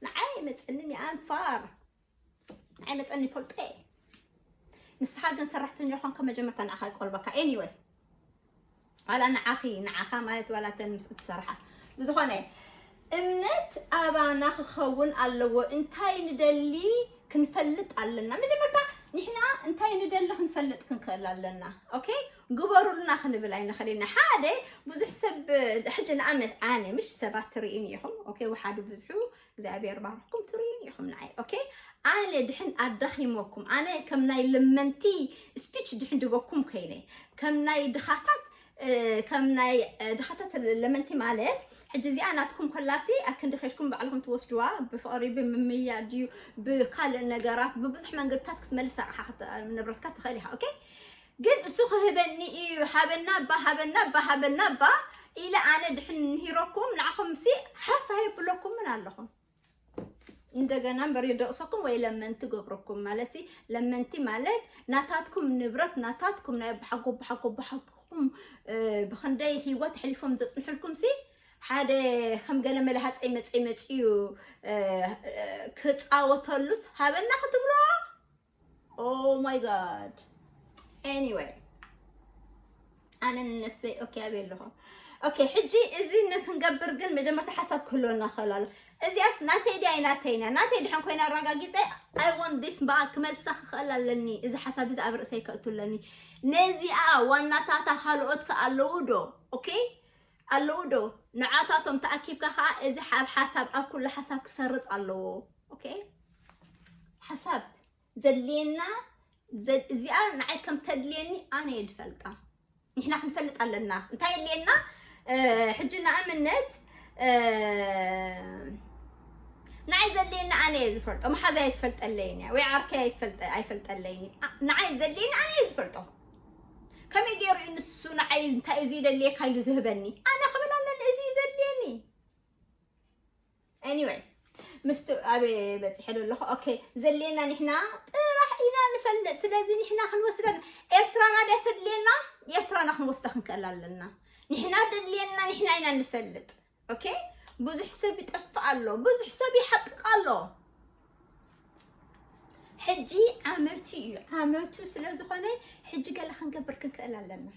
ንዓይ መፀንን ይኣንፋር ንዓይ መፀኒ ይፈልጦ እየ። ንስኻ ግን ሰራሕተኛ ኾንካ መጀመርታ ንዓኻ ይቆልበካ። Anyway ዋላ ንዓኺ ንዓኻ ማለት ዋላ ተን ምስ እትሰርሓ ብዝኾነ እምነት ኣባና ክኸውን ኣለዎ። እንታይ ንደሊ ክንፈልጥ ኣለና። መጀመርታ ንሕና እንታይ ንደሊ ክንፈልጥ ክንክእል ኣለና። ኦኬ ግበሩልና ክንብል ኣይንኽእል ኢና። ሓደ ብዙሕ ሰብ ሕጂ ንኣብነት ኣነ ምሽ ሰባት ትርእዩኒ ኢኹም። ኦኬ ወሓዱ ብዙሑ እግዚኣብሔር ባርኩም ትርእዩኒ ኢኹም ንዓይ። ኦኬ ኣነ ድሕን ኣዳኺመኩም ኣነ ከም ናይ ለመንቲ ስፒች ድሕን ድበኩም ኮይነ ከም ናይ ድኻታት እ፣ ከም ናይ እ፣ ድኻታት ለመንቲ ማለት ሕጂ እዚኣ ናትኩም ኮላሲ ኣክንዲ ኸሽኩም ባዕልኹም ትወስድዋ ብፍቕሪ ብምምያ ድዩ ብካልእ ነገራት ብብዙሕ መንገድታት ክትመልስ ኣቕሓ ክት- ንብረትካ ትኽእል ኢኻ። ኦኬ ግን እሱ ክህበኒ እዩ። ሃበና እባ ሃበና እባ ሃበና እባ ኢለ ኣነ ድሕን ንሂረኩም ንዓኹም ሲ ሓፍ ኣይብለኩምን ኣለኹም። እንደገና እምበር የደቕሰኩም ወይ ለመንቲ ገብረኩም ማለት ሲ ለመንቲ ማለት ናታትኩም ንብረት ናታትኩም ናይ ኣባሓጎ ኣባሓጎ ኣባሓጎኩም እ፣ ብኽንደይ ህይወት ኣሕሊፎም ዘፅንሕልኩም ሲ ሓደ ከም ገለ መለ ሃፀይ መፀይ መፅዩ እ፣ እ፣ ክፃወተሉስ ሃበና ክትብሎ። Oh my God. Anyway ኣነ ንነፍሰይ ኦኬ ኣበይ ኣለኹ። ኦኬ ሕጂ እዚ ንክንገብር ግን መጀመርታ ሓሳብ ክህልወና ክእል ኣሎ። እዚኣስ ናተይ ድያ ኣይናተይና ናተይ ድሕን ኮይና ኣረጋጊፀ I want this በኣ ክመልሳ ክኽእል ኣለኒ። እዚ ሓሳብ እዚ ኣብ ርእሰይ ከእቱ ኣለኒ። ነዚኣ ዋናታታ ካልኦት ከ ኣለዉ ዶ? ኦኬ ኣለዉ ዶ? ንዓታቶም ተኣኪብካ ከዓ እዚ ኣብ ሓሳብ ኣብ ኩሉ ሓሳብ ክሰርፅ ኣለዎ። ኦኬ ሓሳብ ዘድልየና ዘ- እዚኣ ንዓይ ከም ተድልየኒ ኣነ እየ ዝፈልጣ። ንሕና ክንፈልጥ ኣለና እንታይ የድልየና። እ፣ ሕጂ ንኣብነት እ፣ ንዓይ ዘድልየኒ ኣነ እየ ዝፈልጦ። መሓዛይ ኣይትፈልጠለይን እያ ወይ ዓርከይ ኣይትፈልጠ- ኣይፈልጠለይን እዩ። ኣ- ንዓይ ዘድልየኒ ኣነ እየ ዝፈልጦ። ከመይ ገይሩ እዩ ንሱ ንዓይ እንታይ እዩ ዝደልየካ ኢሉ ዝህበኒ? ኣነ ክብል ኣለኒ እዚ እዩ ዘድልየኒ። Anyway ምስቲ ኣበይ በፂሐ ዶ ኣለኹ። ኦኬ ዘድልየና ንሕና ጥራሕ ኢና ንፈልጥ። ስለዚ ንሕና ክንወስደ ኤርትራና ድያ ተድልየና? ኤርትራና ክንወስዳ ክንክእል ኣለና። ንሕና ደድልየና ንሕና ኢና ንፈልጥ። ኦኬ ብዙሕ ሰብ ይጠፍእ ኣሎ፣ ብዙሕ ሰብ ይሓቅቕ ኣሎ። ሕጂ ዓመቱ እዩ። ዓመቱ ስለ ዝኾነ ሕጂ ገለ ክንገብር ክንክእል ኣለና።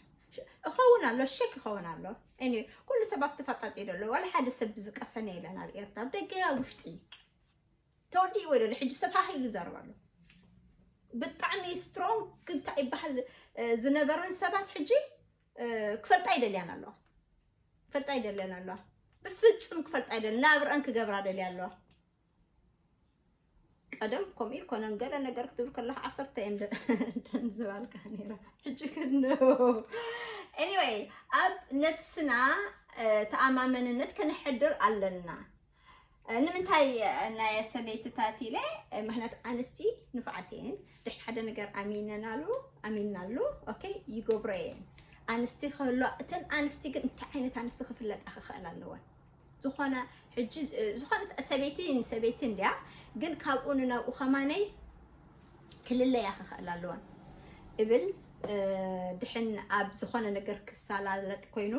እኸውን ኣሎ ሸክ ይኸውን ኣሎ። Anyway ኩሉ ሰብ ኣብቲ ፋጣጢ ዶ ኣሎ ዋላ ሓደ ሰብ ዝቀሰነ የለን ኣብ ኤርትራ ኣብ ደገ ኣብ ውሽጢ ተወዲእዎ ይደሎ ሕጂ ሰብ ሃህ ኢሉ ይዛረብ ኣሎ። ብጣዕሚ ስትሮንግ እንታይ ይበሃል እ፣ ዝነበረን ሰባት ሕጂ እ፣ ክፈልጣ ይደልያን ኣለዋ። ክፈልጣ ይደልያን ኣለዋ። ብፍጹም ክፈልጣ ይደል ናብረአን ክገብራ ደልያ ኣለዋ። ቀደም ከምኡ ይኮነን ገለ ነገር ክትብል ከለካ ዓሰርተ እየን ደ- ደን ዝባልካ ነይራ። ሕጂ ግን no. Anyway ኣብ ነብስና እ፣ ተኣማመንነት ከነሕድር ኣለና። እ፣ ንምንታይ እ፣ ናይ ሰበይትታት ኢለ እ፣ ምክንያት ኣንስቲ ንፉዓት እየን። ድሕሪ ሓደ ነገር ኣሚነናሉ ኣሚንናሉ ኦኬ ይገብሮ እየን። ኣንስቲ ክህልዋ እተን ኣንስቲ ግን እንታይ ዓይነት ኣንስቲ ክፍለጣ ክኽእል ኣለወን። ዝኾነ ሕጂ እ፣ ዝኾነ ሰበይቲ ንሰበይቲ እንድያ ግን ካብኡ ንናብኡ ከማነይ ክልለያ ክኽእል ኣለወን እብል እ፣ ድሕን ኣብ ዝኾነ ነገር ክሳላለጥ ኮይኑ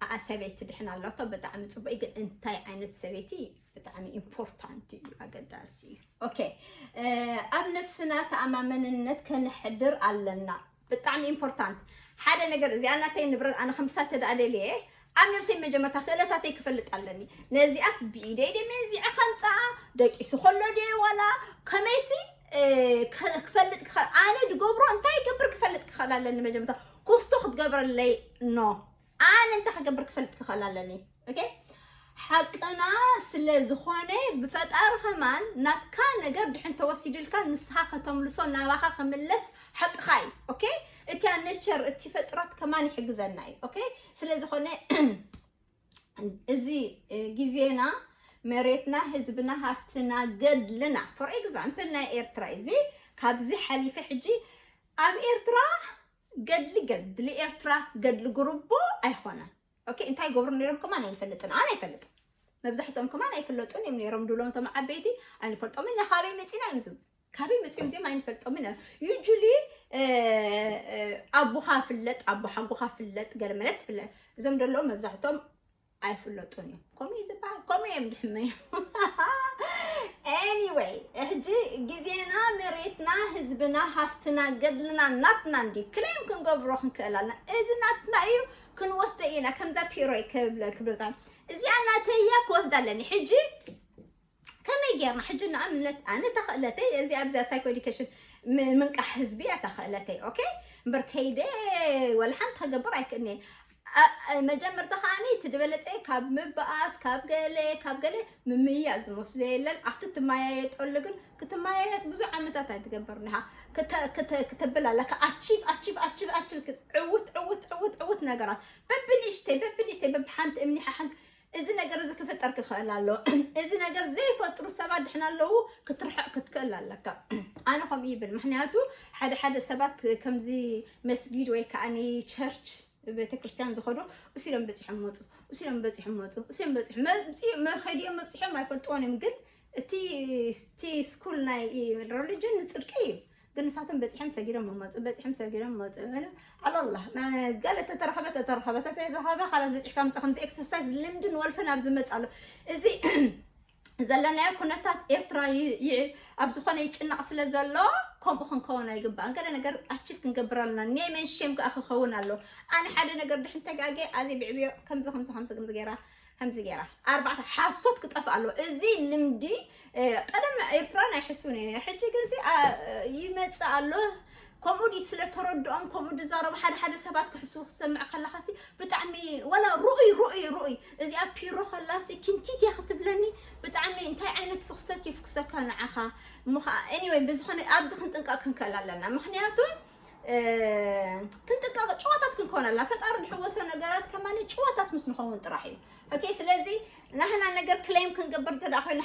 ኣኣ ሰበይቲ ድሕን ኣለቶ ብጣዕሚ ፅቡቅ እዩ፣ ግን እንታይ ዓይነት ሰበይቲ ብጣዕሚ ኢምፖርታንት እዩ ኣገዳሲ እዩ። ኦኬ እ፣ ኣብ ነብስና ተኣማመንነት ከነሕድር ኣለና። ብጣዕሚ ኢምፖርታንት ሓደ ነገር እዚኣ ናተይ ንብረት ኣነ ከምሳ ተደኣ ደልየ ኣብ ነብሰይ መጀመርታ ክእለታተይ ክፈልጥ ኣለኒ። ነዚኣስ ብኢደይ ድየ መንዚዐ ከምፅኣ ደቂሱ ከሎ ድየ ዋላ ከመይሲ እ፣ ከ- ክፈልጥ ክኸ- ኣነ ድገብሮ እንታይ ይገብር ክፈልጥ ክኽእል ኣለኒ። መጀመርታ ኩስቶ ክትገብረለይ ኖ ኣነ እንታይ ክገብር ክፈልጥ ክኽእል ኣለኒ። ኦኬ ሓቅና ስለ ዝኾነ ብፈጣሪ ከማን ናትካ ነገር ድሕን ተወሲድልካ ንስኻ ከተምልሶ ናባኻ ክምለስ ሓቅኻ እዩ። ኦኬ እቲያ ነቸር እቲ ፈጥራት ከማን ይሕግዘና እዩ። ኦኬ ስለ ዝኾነ እዚ እ፣ ግዜና መሬትና ህዝብና ሃፍትና ገድልና for example ናይ ኤርትራ እዚ ካብዚ ሓሊፈ ሕጂ ኣብ ኤርትራ ገድሊ ገድሊ ኤርትራ ገድሊ ጉርቦ ኣይኮነን። ኦኬ እንታይ ይገብሩ ነይሮም ከማን ኣይንፈልጥን ኣነ ኣይፈልጥን። መብዛሕትኦም ከማን ኣይፍለጡን እዮም ነይሮም፣ ድሎም እቶም ዓበይቲ ኣይንፈልጦምን ኢና። ካበይ መፂና እዮም ዝብሉ፣ ካበይ መፂኦም እዮም ኣይንፈልጦምን እዮም። Usually ኣቦኻ ፍለጥ፣ ኣቦ ሓጎኻ ፍለጥ፣ ገለ መለት ፍለጥ። እዞም ደለዉ መብዛሕትኦም ኣይፍለጡን እዮም። ከምኡ እዩ ዝበሃል፣ ከምኡ እዮም ድሕመዮም። Anyway፣ ሕጂ ግዜና፣ መሬትና፣ ህዝብና፣ ሃፍትና፣ ገድልና ናትና እንዲ ክሌም ክንገብሮ ክንክእል ኣለና። እዚ ናትና እዩ፣ ክንወስዶ ኢና። ከምዛ ፒሮይ ክብለ ክብሎ ዛ እዚኣ ናተያ ክወስዳ ኣለኒ። ሕጂ ከመይ ጌርና ሕጂ ንኣብነት ኣነ ተኽእለተይ እዚ ኣብዚኣ ሳይኮ ኤዱኬሽን ምንቃሕ ህዝቢ እያ ተኽእለተይ። ኦኬ፣ እምበር ከይደ ወላ ሓንቲ ከገብር ኣይክእልኒ። መጀመርታ ከዓኒ እቲ ዝበለፀ ካብ ምብኣስ ካብ ገለ ካብ ገለ ምምያ ዝመስሎ የለን። ኣብቲ ትመያየጠሉ ግን ክትመያየጥ ብዙሕ ዓመታት ኣይትገብርን ኢኻ። ክተ- ክተ- ክተብል ኣለካ ኣቺቭ ኣቺቭ ኣቺቭ ኣቺቭ ክት- ዕውት ዕውት ዕውት ዕውት ነገራት በብንእሽተይ በብንእሽተይ በብሓንቲ እምኒ ሓንቲ እዚ ነገር እዚ ክፍጠር ክኽእል ኣሎ። እዚ ነገር ዘይፈጥሩ ሰባት ድሕና ኣለዉ ክትርሕቕ ክትክእል ኣለካ። ኣነ ከምኡ ይብል። ምክንያቱ ሓደ ሓደ ሰባት ከምዚ መስጊድ ወይ ከዓ ቸርች ቤተክርስትያን ዝኸዱ እሱ ኢሎም በፂሖም መፁ፣ እሱ ኢሎም በፂሖም መፁ፣ እሱ ኢሎም በፂሖም መፅኡ መኸዲኦም መብፅሖም ኣይፈልጥዎን እዮም። ግን እቲ እቲ ስኩል ናይ ሪሊጅን ንፅድቂ እዩ። ግን ንሳቶም በፂሖም ሰጊዶም መመፁ፣ በፂሖም ሰጊዶም መፁ። ኣላላ ገለ ተተረኸበ ተተረኸበ ተተረኸበ ካላት በፂሕካ ምፃ ከምዚ ኤክሰርሳይዝ ልምድን ወልፍን ኣብ ዝመፅ ኣሎ። እዚ ዘለናዮ ኩነታት ኤርትራ ይ- ይ- ኣብ ዝኾነ ይጭነቕ ስለ ዘሎ ከምኡ ክንከውን ኣይግባእን። ገለ ነገር ኣቺቭ ክንገብር ኣለና። ኔም ኤንድ ሼም ከዓ ክኸውን ኣሎ። ኣነ ሓደ ነገር ድሕን ተጋጌ ኣዚ ብዕብዮ ከምዚ ከምዚ ከምዚ ከምዚ ገይራ ከምዚ ገይራ ኣርባዕተ ሓሶት ክጠፍእ ኣለዎ። እዚ ልምዲ ቀደም ኤርትራን ኣይሕስቡን እየ ነይረ። ሕጂ ግን ሲ ይመጽእ ኣሎ። ከምኡ ድዩ ስለ ተረድኦም ከምኡ ዝዛረቡ ሓደ ሓደ ሰባት ክሕስቡ ክሰምዕ ከለኻ ሲ ብጣዕሚ ወላ ርኡይ ርኡይ ርኡይ እዚኣ ፒሮ ከላ ሲ ኪንቲት እያ ክትብለኒ ብጣዕሚ እንታይ ዓይነት ፍኽሰት ይፍኩሰካ ንዓኻ እሞ ከዓ anyway ብዝኾነ ኣብዚ ክንጥንቀቕ ክንክእል ኣለና ምክንያቱ ክንጥንቀቕ ጭዋታት ክንከውን ኣለና ፈጣሪ ዝሕወሶ ነገራት ከማኒ ጭዋታት ምስ ንኸውን ጥራሕ እዩ okay ስለዚ ናህና ነገር ክሌም ክንገብር እንተ ኮይና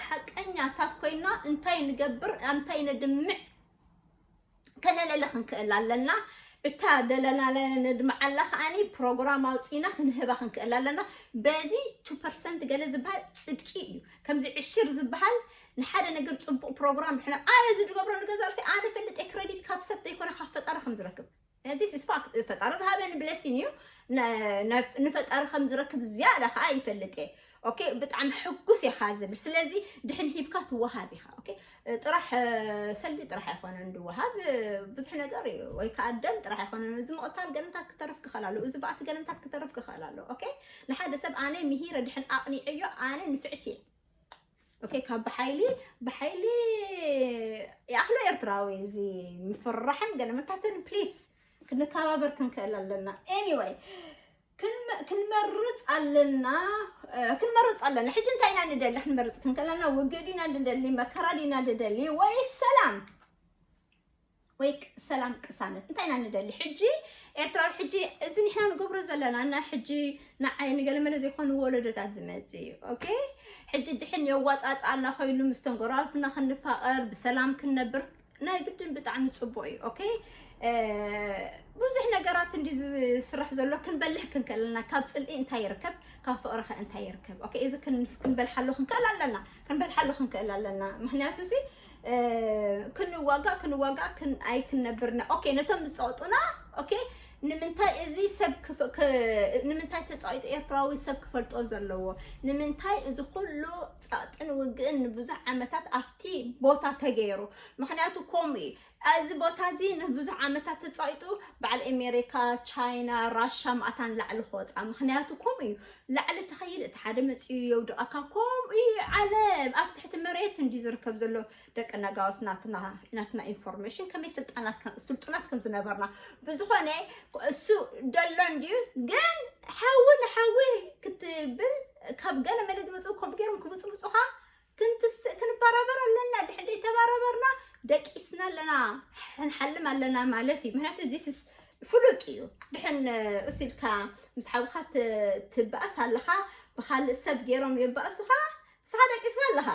ሓቀኛታት ኮይና እንታይ ንገብር እንታይ ነድምዕ ከነለለ ክንክእል ኣለና እታ ደለናለ ነድምዓላ ከዓኒ ፕሮግራም ኣውፂና ክንህባ ክንክእል ኣለና በዚ ቱ ፐርሰንት ገለ ዝበሃል ፅድቂ እዩ ከምዚ ዕሽር ዝበሃል ንሓደ ነገር ፅቡቅ ፕሮግራም ድሕና ኣነ እዚ ዝገብሮ ንገዛ ርሲ ኣነ ፈልጥ ክረዲት ካብ ሰብ ዘይኮነ ካብ ፈጣሪ ከም ዝረክብ this is fact ፈጣሪ ዝሃበኒ blessing እዩ ንፈጣሪ ከም ዝረክብ ዝያዳ ከዓ ይፈልጥ እየ okay ብጣዕሚ ሕጉስ ኢኻ ዝብል ስለዚ ድሕን ሂብካ ትወሃብ ኢኻ okay ጥራሕ ሰልዲ ጥራሕ ኣይኮነን ዝወሃብ ብዙሕ ነገር እዩ ወይ ከዓ ደም ጥራሕ ኣይኮነን እዚ ምቕታል ገለምታት ክተርፍ ክኽእል ኣሎ እዚ ባእሲ ገለምታት ክተርፍ ክኽእል ኣሎ okay ንሓደ ሰብ ኣነ ምሂረ ድሕን ኣቕኒዐዮ ኣነ ንፍዕቲ እየ okay ካብ ብሓይሊ ብሓይሊ ይኣኽሎ ኤርትራዊ እዚ ምፍርራሕን ገለመታትን please ክንከባበር ክንክእል ኣለና anyway ክንመርፅ ኣለና ክንመርፅ ኣለና ሕጂ እንታይ ኢና ንደሊ ክንመርፅ ክንክእለና ውግእ ዲና ንደሊ መከራ ዲና ንደሊ ወይ ሰላም ወይ ሰላም ቅሳነት እንታይ ኢና ንደሊ ሕጂ ኤርትራዊ ሕጂ እዚ ንሕና ንገብሮ ዘለና እና ሕጂ ንዓይ ንገለመለ ዘይኮኑ ወለዶታት ዝመፅ እዩ okay ሕጂ ድሕን የዋፃፃና ኮይኑ ምስቶም ጎረባብትና ክንፋቐር ብሰላም ክንነብር ናይ ግድን ብጣዕሚ ፅቡቅ እዩ okay ብዙሕ ነገራት እንዲ ዝስራሕ ዘሎ ክንበልሕ ክንክእለና ካብ ፅልኢ እንታይ ይርከብ ካብ ፍቅሪ ከ እንታይ ይርከብ okay እዚ ክንበልሓሉ ክንክእል ኣለና ክንበልሓሉ ክንክእል ኣለና ምክንያቱ እዚ ክንዋጋእ ክንዋጋእ ኣይ ክንነብርና okay ነቶም ዝፀቅጡና okay ንምንታይ እዚ ሰብ ንምንታይ ተፃቂጡ ኤርትራዊ ሰብ ክፈልጦ ዘለዎ ንምንታይ እዚ ኩሉ ፀቅጥን ውግእን ንብዙሕ ዓመታት ኣብቲ ቦታ ተገይሩ ምክንያቱ ከምኡ እዩ እዚ ቦታ እዚ ንብዙሕ ዓመታት ተፃቂጡ በዓል ኣሜሪካ ቻይና ራሻ ማእታን ላዕሊ ክወፃ ምክንያቱ ከምኡ እዩ ላዕሊ ትኸይድ እቲ ሓደ መፅኡ የውድቐካ ከምኡ እዩ ዓለም ኣብ ትሕቲ መሬት እንዲ ዝርከብ ዘሎ ደቂ ነጋውስ ናትና ናትና ኢንፎርሜሽን ከመይ ስልጣናት ስልጡናት ከም ዝነበርና ብዝኾነ እሱ ደሎ እንድዩ ግን ሓዊ ንሓዊ ክትብል ካብ ገለ መለ ዝመፅኡ ኮብ ገይሮም ክብፅብፁኻ ክንትስእ ክንበራበር ኣለና ድሕንደይ ተበራበርና ደቂስና ኣለና ክንሓልም ኣለና ማለት እዩ ምክንያቱ ዚስ ፍሉጥ እዩ ድሕን እሲልካ ምስ ሓውካ ትበኣስ ኣለኻ ብካልእ ሰብ ገይሮም የባእሱኻ ንስኻ ደቂስካ ኣለኻ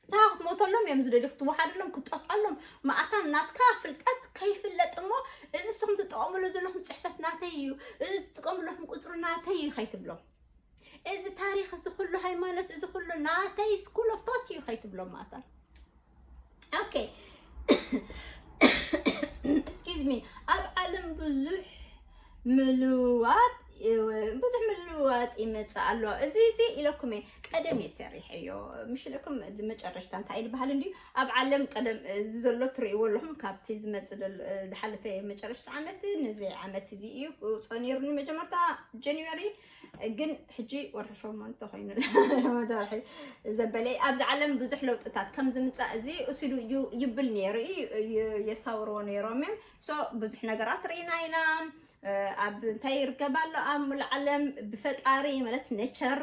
ንስኻ ክትሞተሎም እዮም ዝደልዩ ክትወሓደሎም ክትጠፍኣሎም ማእታን ናትካ ፍልጠት ከይፍለጥ እሞ እዚ ንስኹም ትጠቐምሉ ዘለኹም ፅሕፈት ናተይ እዩ እዚ ትጥቀምሉ ዘለኹም ቁፅሪ ናተይ እዩ ከይትብሎም እዚ ታሪኽ፣ እዚ ኩሉ ሃይማኖት፣ እዚ ኩሉ ናተይ ስኩል ኦፍ ቶት እዩ ከይትብሎም ማታ። ኦኬ። ኤክስኪውዝ ሚ። ኣብ ዓለም ብዙሕ ምልዋጥ ብዙሕ ምልዋጥ ይመጽእ ኣሎ። እዚ እዚ ኢለኩም እየ፣ ቀደም እየ ሰሪሐዮ። ምሽ ኢለኩም፣ መጨረሽታ እንታይ ዝበሃል እንድዩ? ኣብ ዓለም ቀደም እዚ ዘሎ ትርእይዎ ኣለኹም፣ ካብቲ ዝመጽእ ዘሎ፣ ዝሓለፈ መጨረሽታ ዓመት፣ ነዚ ዓመት እዚ እዩ ጸኒሩኒ። መጀመርታ ጃንዋሪ፣ ግን ሕጂ ወርሒ ሸሞንተ ኮይኑ፣ ሸሞንተ ወርሒ ዘበለ። ኣብዚ ዓለም ብዙሕ ለውጥታት ከም ዝምጻእ እዚ እሱ ኢሉ ዩ-፣ ይብል ነይሩ እዩ፣ ዩ-፣ የሳውርዎ ነይሮም እዮም። ሶ ብዙሕ ነገራት ርኢና ኢና። እ፣ ኣብ እንታይ ይርከብ ኣሎ? ኣብ ሙሉ ዓለም ብፈጣሪ ማለት ኔቸር፣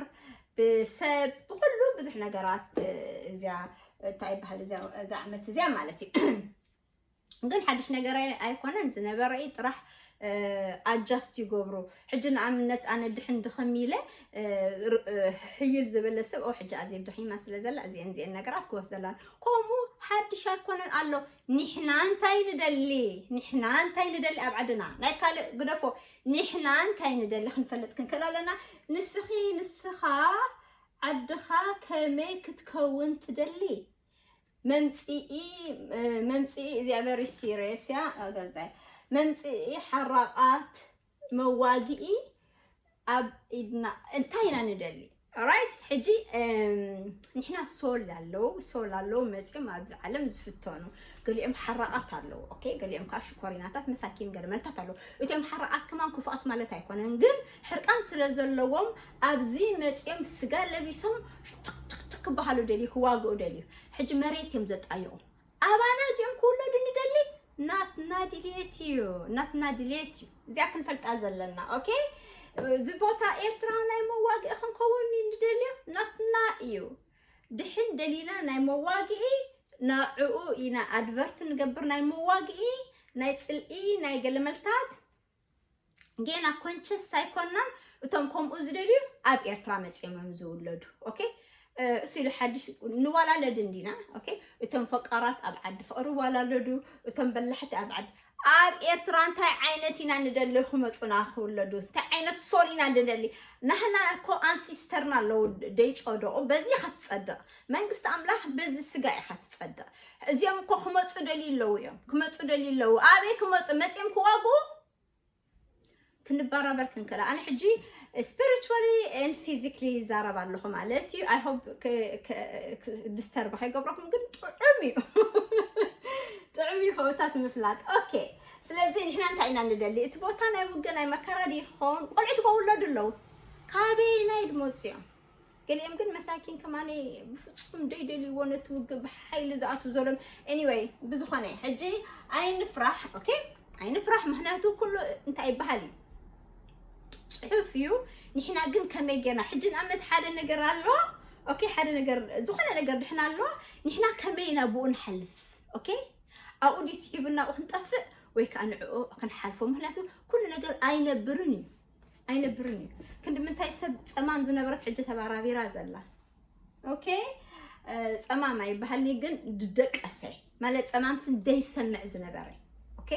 ብሰብ፣ ብኩሉ ብዙሕ ነገራት፣ እ፣ እዚኣ እንታይ ይበሃል? እዚኣ፣ እዛ ዓመት እዚኣ ማለት እዩ። ግን ሓድሽ ነገር ኣይ-፣ ኣይኮነን፣ ዝነበረ እዩ ጥራሕ፣ እ፣ ኣጃስት ይገብሩ። ሕጂ ንኣብነት ኣነ ድሕን ድኽም ኢለ፣ እ፣ ር-፣ እ፣ ሕይል ዝበለ ሰብ፣ ኦ፣ ሕጂ ኣዜብ ድኺማ ስለ ዘላ እዚአን እዚአን ነገራት ክወስደላን። ከምኡ ሓድሽ ኣይኮነን ኣሎ። ንሕና እንታይ ንደሊ? ንሕና እንታይ ንደሊ ኣብ ዓድና? ናይ ካልእ ግደፎ። ንሕና እንታይ ንደሊ ክንፈልጥ ክንክእል ኣለና። ንስኺ፣ ንስኻ ዓድኻ ከመይ ክትከውን ትደሊ? መምጽኢ፣ እ፣ መምጽኢ እዚኣ ቨሪ ሲሪየስ እያ፣ ገልጸ። መምጽኢ ሓራቓት መዋግኢ ኣብ ኢድና እንታይ ኢና ንደሊ? ኦራይት፣ ሕጂ፣ እም፣ ንሕና ሶል ኣለዉ፣ ሶል ኣለዉ መጺኦም ኣብዚ ዓለም ዝፍተኑ። ገሊኦም ሓራቓት ኣለዉ፣ ኦኬ? ገሊኦም ከዓ ሽኮሪናታት፣ መሳኪን ገለመልታት ኣለዉ። እቶም ሓራቓት ከማን ክፉኣት ማለት ኣይኮነን፣ ግን ሕርቃን ስለ ዘለዎም ኣብዚ መጺኦም ስጋ ለቢሶም ትክ ትክ ትክ ክበሃሉ ደልዩ፣ ክዋግኡ ደልዩ። ሕጂ መሬት እዮም ዘጣይቑ። ኣባና እዚኦም ክውለዱ ንደሊ፣ ናትና ድልየት እዩ፣ ናትና ድልየት እዩ። እዚኣ ክንፈልጣ ዘለና፣ ኦኬ? እዚ ቦታ ኤርትራ ናይ መዋግኢ ክንከውን ንደልዮ፣ ናትና እዩ። ድሕን ደሊና ናይ መዋግኢ፣ ንዕኡ ኢና ኣድቨርት ንገብር፣ ናይ መዋግኢ፣ ናይ ጽልኢ፣ ናይ ገለመልታት። ጌና ኮንሸስ ኣይኮናን። እቶም ከምኡ ዝደልዩ ኣብ ኤርትራ መጺኦም እዮም ዝውለዱ። ኦኬ፣ እ፣ እሱ ኢሉ ሓድሽ ንዋላለድ እንዲና። ኦኬ፣ እቶም ፈቃራት ኣብ ዓዲ ፍቕሪ ይዋላለዱ፣ እቶም በላሕቲ ኣብ ዓዲ። ኣብ ኤርትራ እንታይ ዓይነት ኢና ንደሊ ክመጹና ክውለዱ? እንታይ ዓይነት ሶል ኢና ንደሊ? ናህና እኮ ኣንሲስተርና ኣለዉ ደይጸደቑ፣ በዚ ኢኻ ትጸድቕ። መንግስቲ ኣምላኽ በዚ ስጋ ኢኻ ትጸድቕ። እዚኦም እኮ ክመጹ ደልዩ ኣለዉ እዮም፣ ክመጹ ደልዩ ኣለዉ። ኣበይ ክመጹ? መጺኦም ክዋግኡ? ክንበራበር ክንክእል። ኣነ ሕጂ ስፒሪቹዋሊ ኤንድ ፊዚክሊ ይዛረብ ኣለኹ ማለት እዩ። ኣይ ሆፕ ዲስተርብ ከይገብረኩም፣ ግን ጥዑም እዩ። ጥዑም እዩ ከውታት ምፍላጥ። ኦኬ፣ ስለዚ ንሕና እንታይ ኢና ንደሊ? እቲ ቦታ ናይ ውግእ ናይ መከራ ድዩ ክኸውን? ቆልዑት ከውለዱ ኣለዉ። ካበየናይ ድመፁ እዮም? ገሊኦም ግን መሳኪን ከማነ ብፍጹም ደይደልይዎ ነቲ ውግእ ብሓይሊ ዝኣትዉ ዘለዉ። ኤኒወይ፣ ብዝኾነ ሕጂ ኣይንፍራሕ፣ ኦኬ? ኣይንፍራሕ፣ ምኽንያቱ ኩሉ እንታይ ይበሃል እዩ? ጽሑፍ እዩ። ንሕና ግን ከመይ ጌርና? ሕጂ ንኣብነት ሓደ ነገር ኣሎ፣ ኦኬ? ሓደ ነገር፣ ዝኾነ ነገር ድሕና ኣሎ፣ ንሕና ከመይ ኢና ብኡ ንሓልፍ? ኦኬ? ኣብኡ ድዩ ስሒቡና ኣብኡ ክንጠፍእ ወይ ከኣ ንዕኡ ክንሓልፎ? ምኽንያቱ ኩሉ ነገር ኣይነብርን እዩ። ኣይነብርን እዩ። ክንዲ ምንታይ ሰብ ጸማም ዝነበረት ሕጂ ተባራቢራ ዘላ? ኦኬ፣ እ፣ ጸማም ኣይበሃልኒ ግን ድደቀሰ ማለት ጸማም ስን ደይሰምዕ ዝነበረ። ኦኬ፣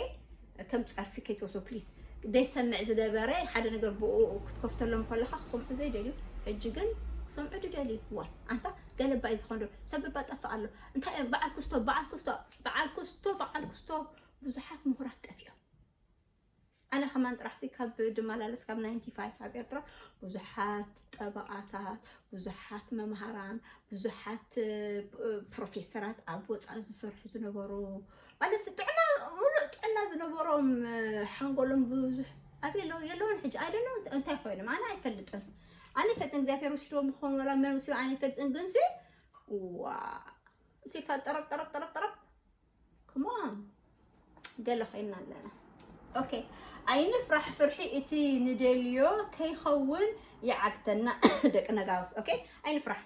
ከም ጸርፊ ከይትወስዶ ፕሊስ። ደይሰምዕ ዝነበረ ሓደ ነገር ብኡ ክትከፍተሎም ከለኻ ክሰምዑ ዘይደልዩ፣ ሕጂ ግን ክሰምዑ ድደልዩ። ዋ፣ ኣንታ ገለባ እዩ ዝኾን ዶ? ሰብ እባ ጠፍእ ኣሎ። እንታይ እዮም? በዓል ክስቶ፣ በዓል ክስቶ፣ በዓል ክስቶ፣ በዓል ክስቶ። ብዙሓት ምሁራት ጠፊኦም። ኣነ ከማን ጥራሕ ሲ ካብ ድመላለስ ካብ ናይንቲ ፋይቭ ኣብ ኤርትራ ብዙሓት ጠበቓታት፣ ብዙሓት መምሃራን፣ ብዙሓት፣ እ፣ ፕሮፌሰራት ኣብ ወጻኢ ዝሰርሑ ዝነበሩ፣ ማለት ሲ ጥዕና፣ ሙሉእ ጥዕና ዝነበሮም፣ እ፣ ሓንጎሎም ብዙሕ ኣበይ ኣለዉ? የለውን ሕጂ። ኣይ ዶንት ኖው እንታይ ኮይኖም፣ ኣነ ኣይፈልጥን። ኣነ ይፈልጥን እግዚኣብሔር ወሲድዎም ይኸውን ወላ መን ወሲድዎም ኣነ ኣይፈልጥን። ግን ሲ ዋ፣ ሲ ካብ ጠረብ፣ ጠረብ፣ ጠረብ፣ ጠረብ። Come on፣ ገለ ኮይንና ኣለና። ኦኬ፣ ኣይንፍራሕ፣ ፍርሒ እቲ ንደልዮ ከይኸውን ይዓግተና። ደቂ ነጋውስ፣ ኦኬ፣ ኣይንፍራሕ።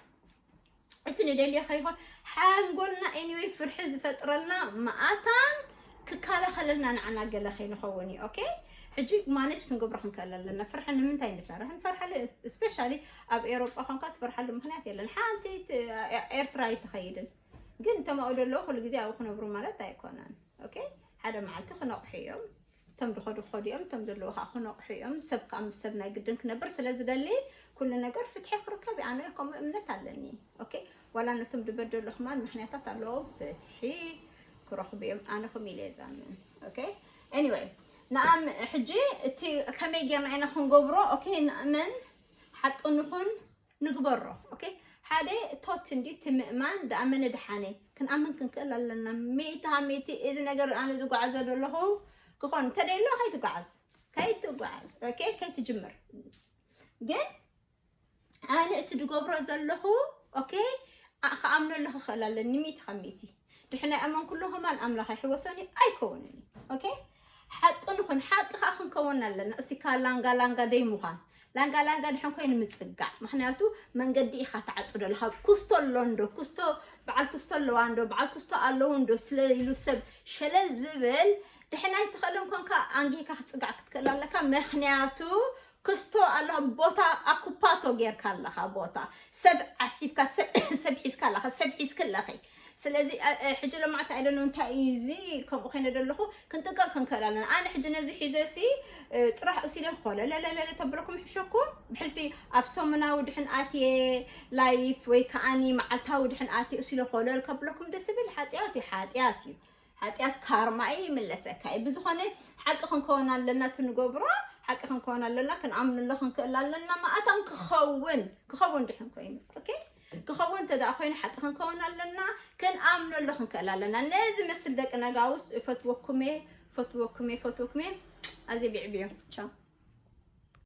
እቲ ንደልዮ ከይኾን ሓንጎልና፣ ኤኒወይ፣ ፍርሒ ዝፈጥረልና መኣታን ክከላኸለልና ንዓና ገለ ከይንኸውን እዩ። ኦኬ፣ ሕጂ ማኔጅ ክንገብሮ ክንክእል ኣለና። ፍርሒ ንምንታይ ንፈርሕ? ንፈርሓሉ፣ ስፔሻሊ ኣብ ኤውሮጳ ኮንካ ትፈርሓሉ ምኽንያት የለን። ሓንቲ ት-፣ ኤርትራ ኣይትኸይድን። ግን እቶም ኣብኡ ዘለዉ ኩሉ ግዜ ኣብኡ ክነብሩ ማለት ኣይኮነን። ኦኬ፣ ሓደ መዓልቲ ክነቕሑ እዮም። እቶም ድኸዱ ክኸዱ እዮም፣ እቶም ዘለዉ ከዓ ክነቕሑ እዮም። ሰብ ከዓ ምስ ሰብ ናይ ግድን ክነብር ስለ ዝደሊ ኩሉ ነገር ፍትሒ ክርከብ እዩ። ኣነ ከምኡ እምነት ኣለኒ። ኦኬ፣ ዋላ ነቶም ዝበደሉ ሕማን ምክንያታት ኣለዎም ፍትሒ ክረኽቡ እዮም። ኣነ ከምኡ ኢለ እየ ዝኣምን። ኦኬ፣ ኤኒወይ፣ ንኣም ሕጂ እቲ ከመይ ጌርና ኢና ክንገብሮ? ኦኬ፣ ንኣመን ሓቂ ንኹን ንግበሮ። ኦኬ፣ ሓደ ቶት እንዲ እቲ ምእማን ድኣመነ ድሓነ ክንኣምን ክንክእል ኣለና። ሚእቲ ካብ ሚእቲ እዚ ነገር ኣነ ዝጓዓዞ ዘለኹ ክኾን እንተደይሎ ከይትጓዓዝ፣ ከይትጓዓዝ፣ ኦኬ፣ ከይትጅምር። ግን ኣነ እቲ ዝገብሮ ዘለኹ፣ ኦኬ፣ ኣ- ክኣምነሉ ክኽእል ኣለኒ ሚእቲ ካብ ሚእቲ። ድሕና ኣመንኩሉ ከማን ኣምላኽ ኣይሕወሶን እዩ፣ ኣይከውንን እዩ። ኦኬ፣ ሓቂ ንኹን፣ ሓቂ ከዓ ክንከውን ኣለና። እሲ ካብ ላንጋ ላንጋ ደይ ምዃን፣ ላንጋ ላንጋ ድሕን ኮይኑ ምጽጋዕ። ምክንያቱ መንገዲ ኢኻ ትዓጹ ዘለኻ። ኩስቶ ኣሎ እንዶ፣ ኩስቶ፣ በዓል ኩስቶ ኣለዋ እንዶ፣ በዓል ኩስቶ ኣለዉ እንዶ ስለ ኢሉ ሰብ ሸለል ዝብል ድሕን ኣይትኽእልን ኮንካ ኣንጊካ ክትጽጋዕ ክትክእል ኣለካ። ምክንያቱ ክስቶ ኣሎ ቦታ ኣኩፓቶ ጌርካ ኣለኻ። ቦታ ሰብ ዓሲብካ፣ ሰብ ሰብ ሒዝካ ኣለኻ፣ ሰብ ሒዝክ ኣለኺ። ስለዚ እ፣ እ፣ ሕጂ ሎማዕቲ ኣይደኖ እንታይ እዩ እዚ ከምኡ ኮይነ ዘለኹ ክንጥንቀቕ ክንክእል ኣለና። ኣነ ሕጂ ነዚ ሒዘ ሲ እ፣ ጥራሕ እሲለ ኮለለለለለ ተብለኩም ሕሸኩም ብሕልፊ ኣብ ሰሙናዊ ድሕን ኣትየ ላይፍ ወይ ከዓኒ መዓልታዊ ድሕን ኣትየ እሲለ ኮለል ከብለኩም ደስ ይብል። ሓጢኣት እዩ፣ ሓጢኣት እዩ። ሓጢኣት ካርማ እዩ፣ ይምለሰካ እዩ። ብዝኾነ ሓቂ ክንከውን ኣለና፣ እቲ ንገብሮ ሓቂ ክንከውን ኣለና፣ ክንኣምንሎ ክንክእል ኣለና። ማእታን ክኸውን ክኸውን ድሕን ኮይኑ፣ ኦኬ፣ ክኸውን እንተ ደኣ ኮይኑ ሓቂ ክንከውን ኣለና፣ ክንኣምነሉ ክንክእል ኣለና። ነዚ መስል ደቂ ነጋውስ እፈትወኩም እየ፣ እፈትወኩም እየ፣ እፈትወኩም እየ። ኣዜ ቢዕብዮ ቻው።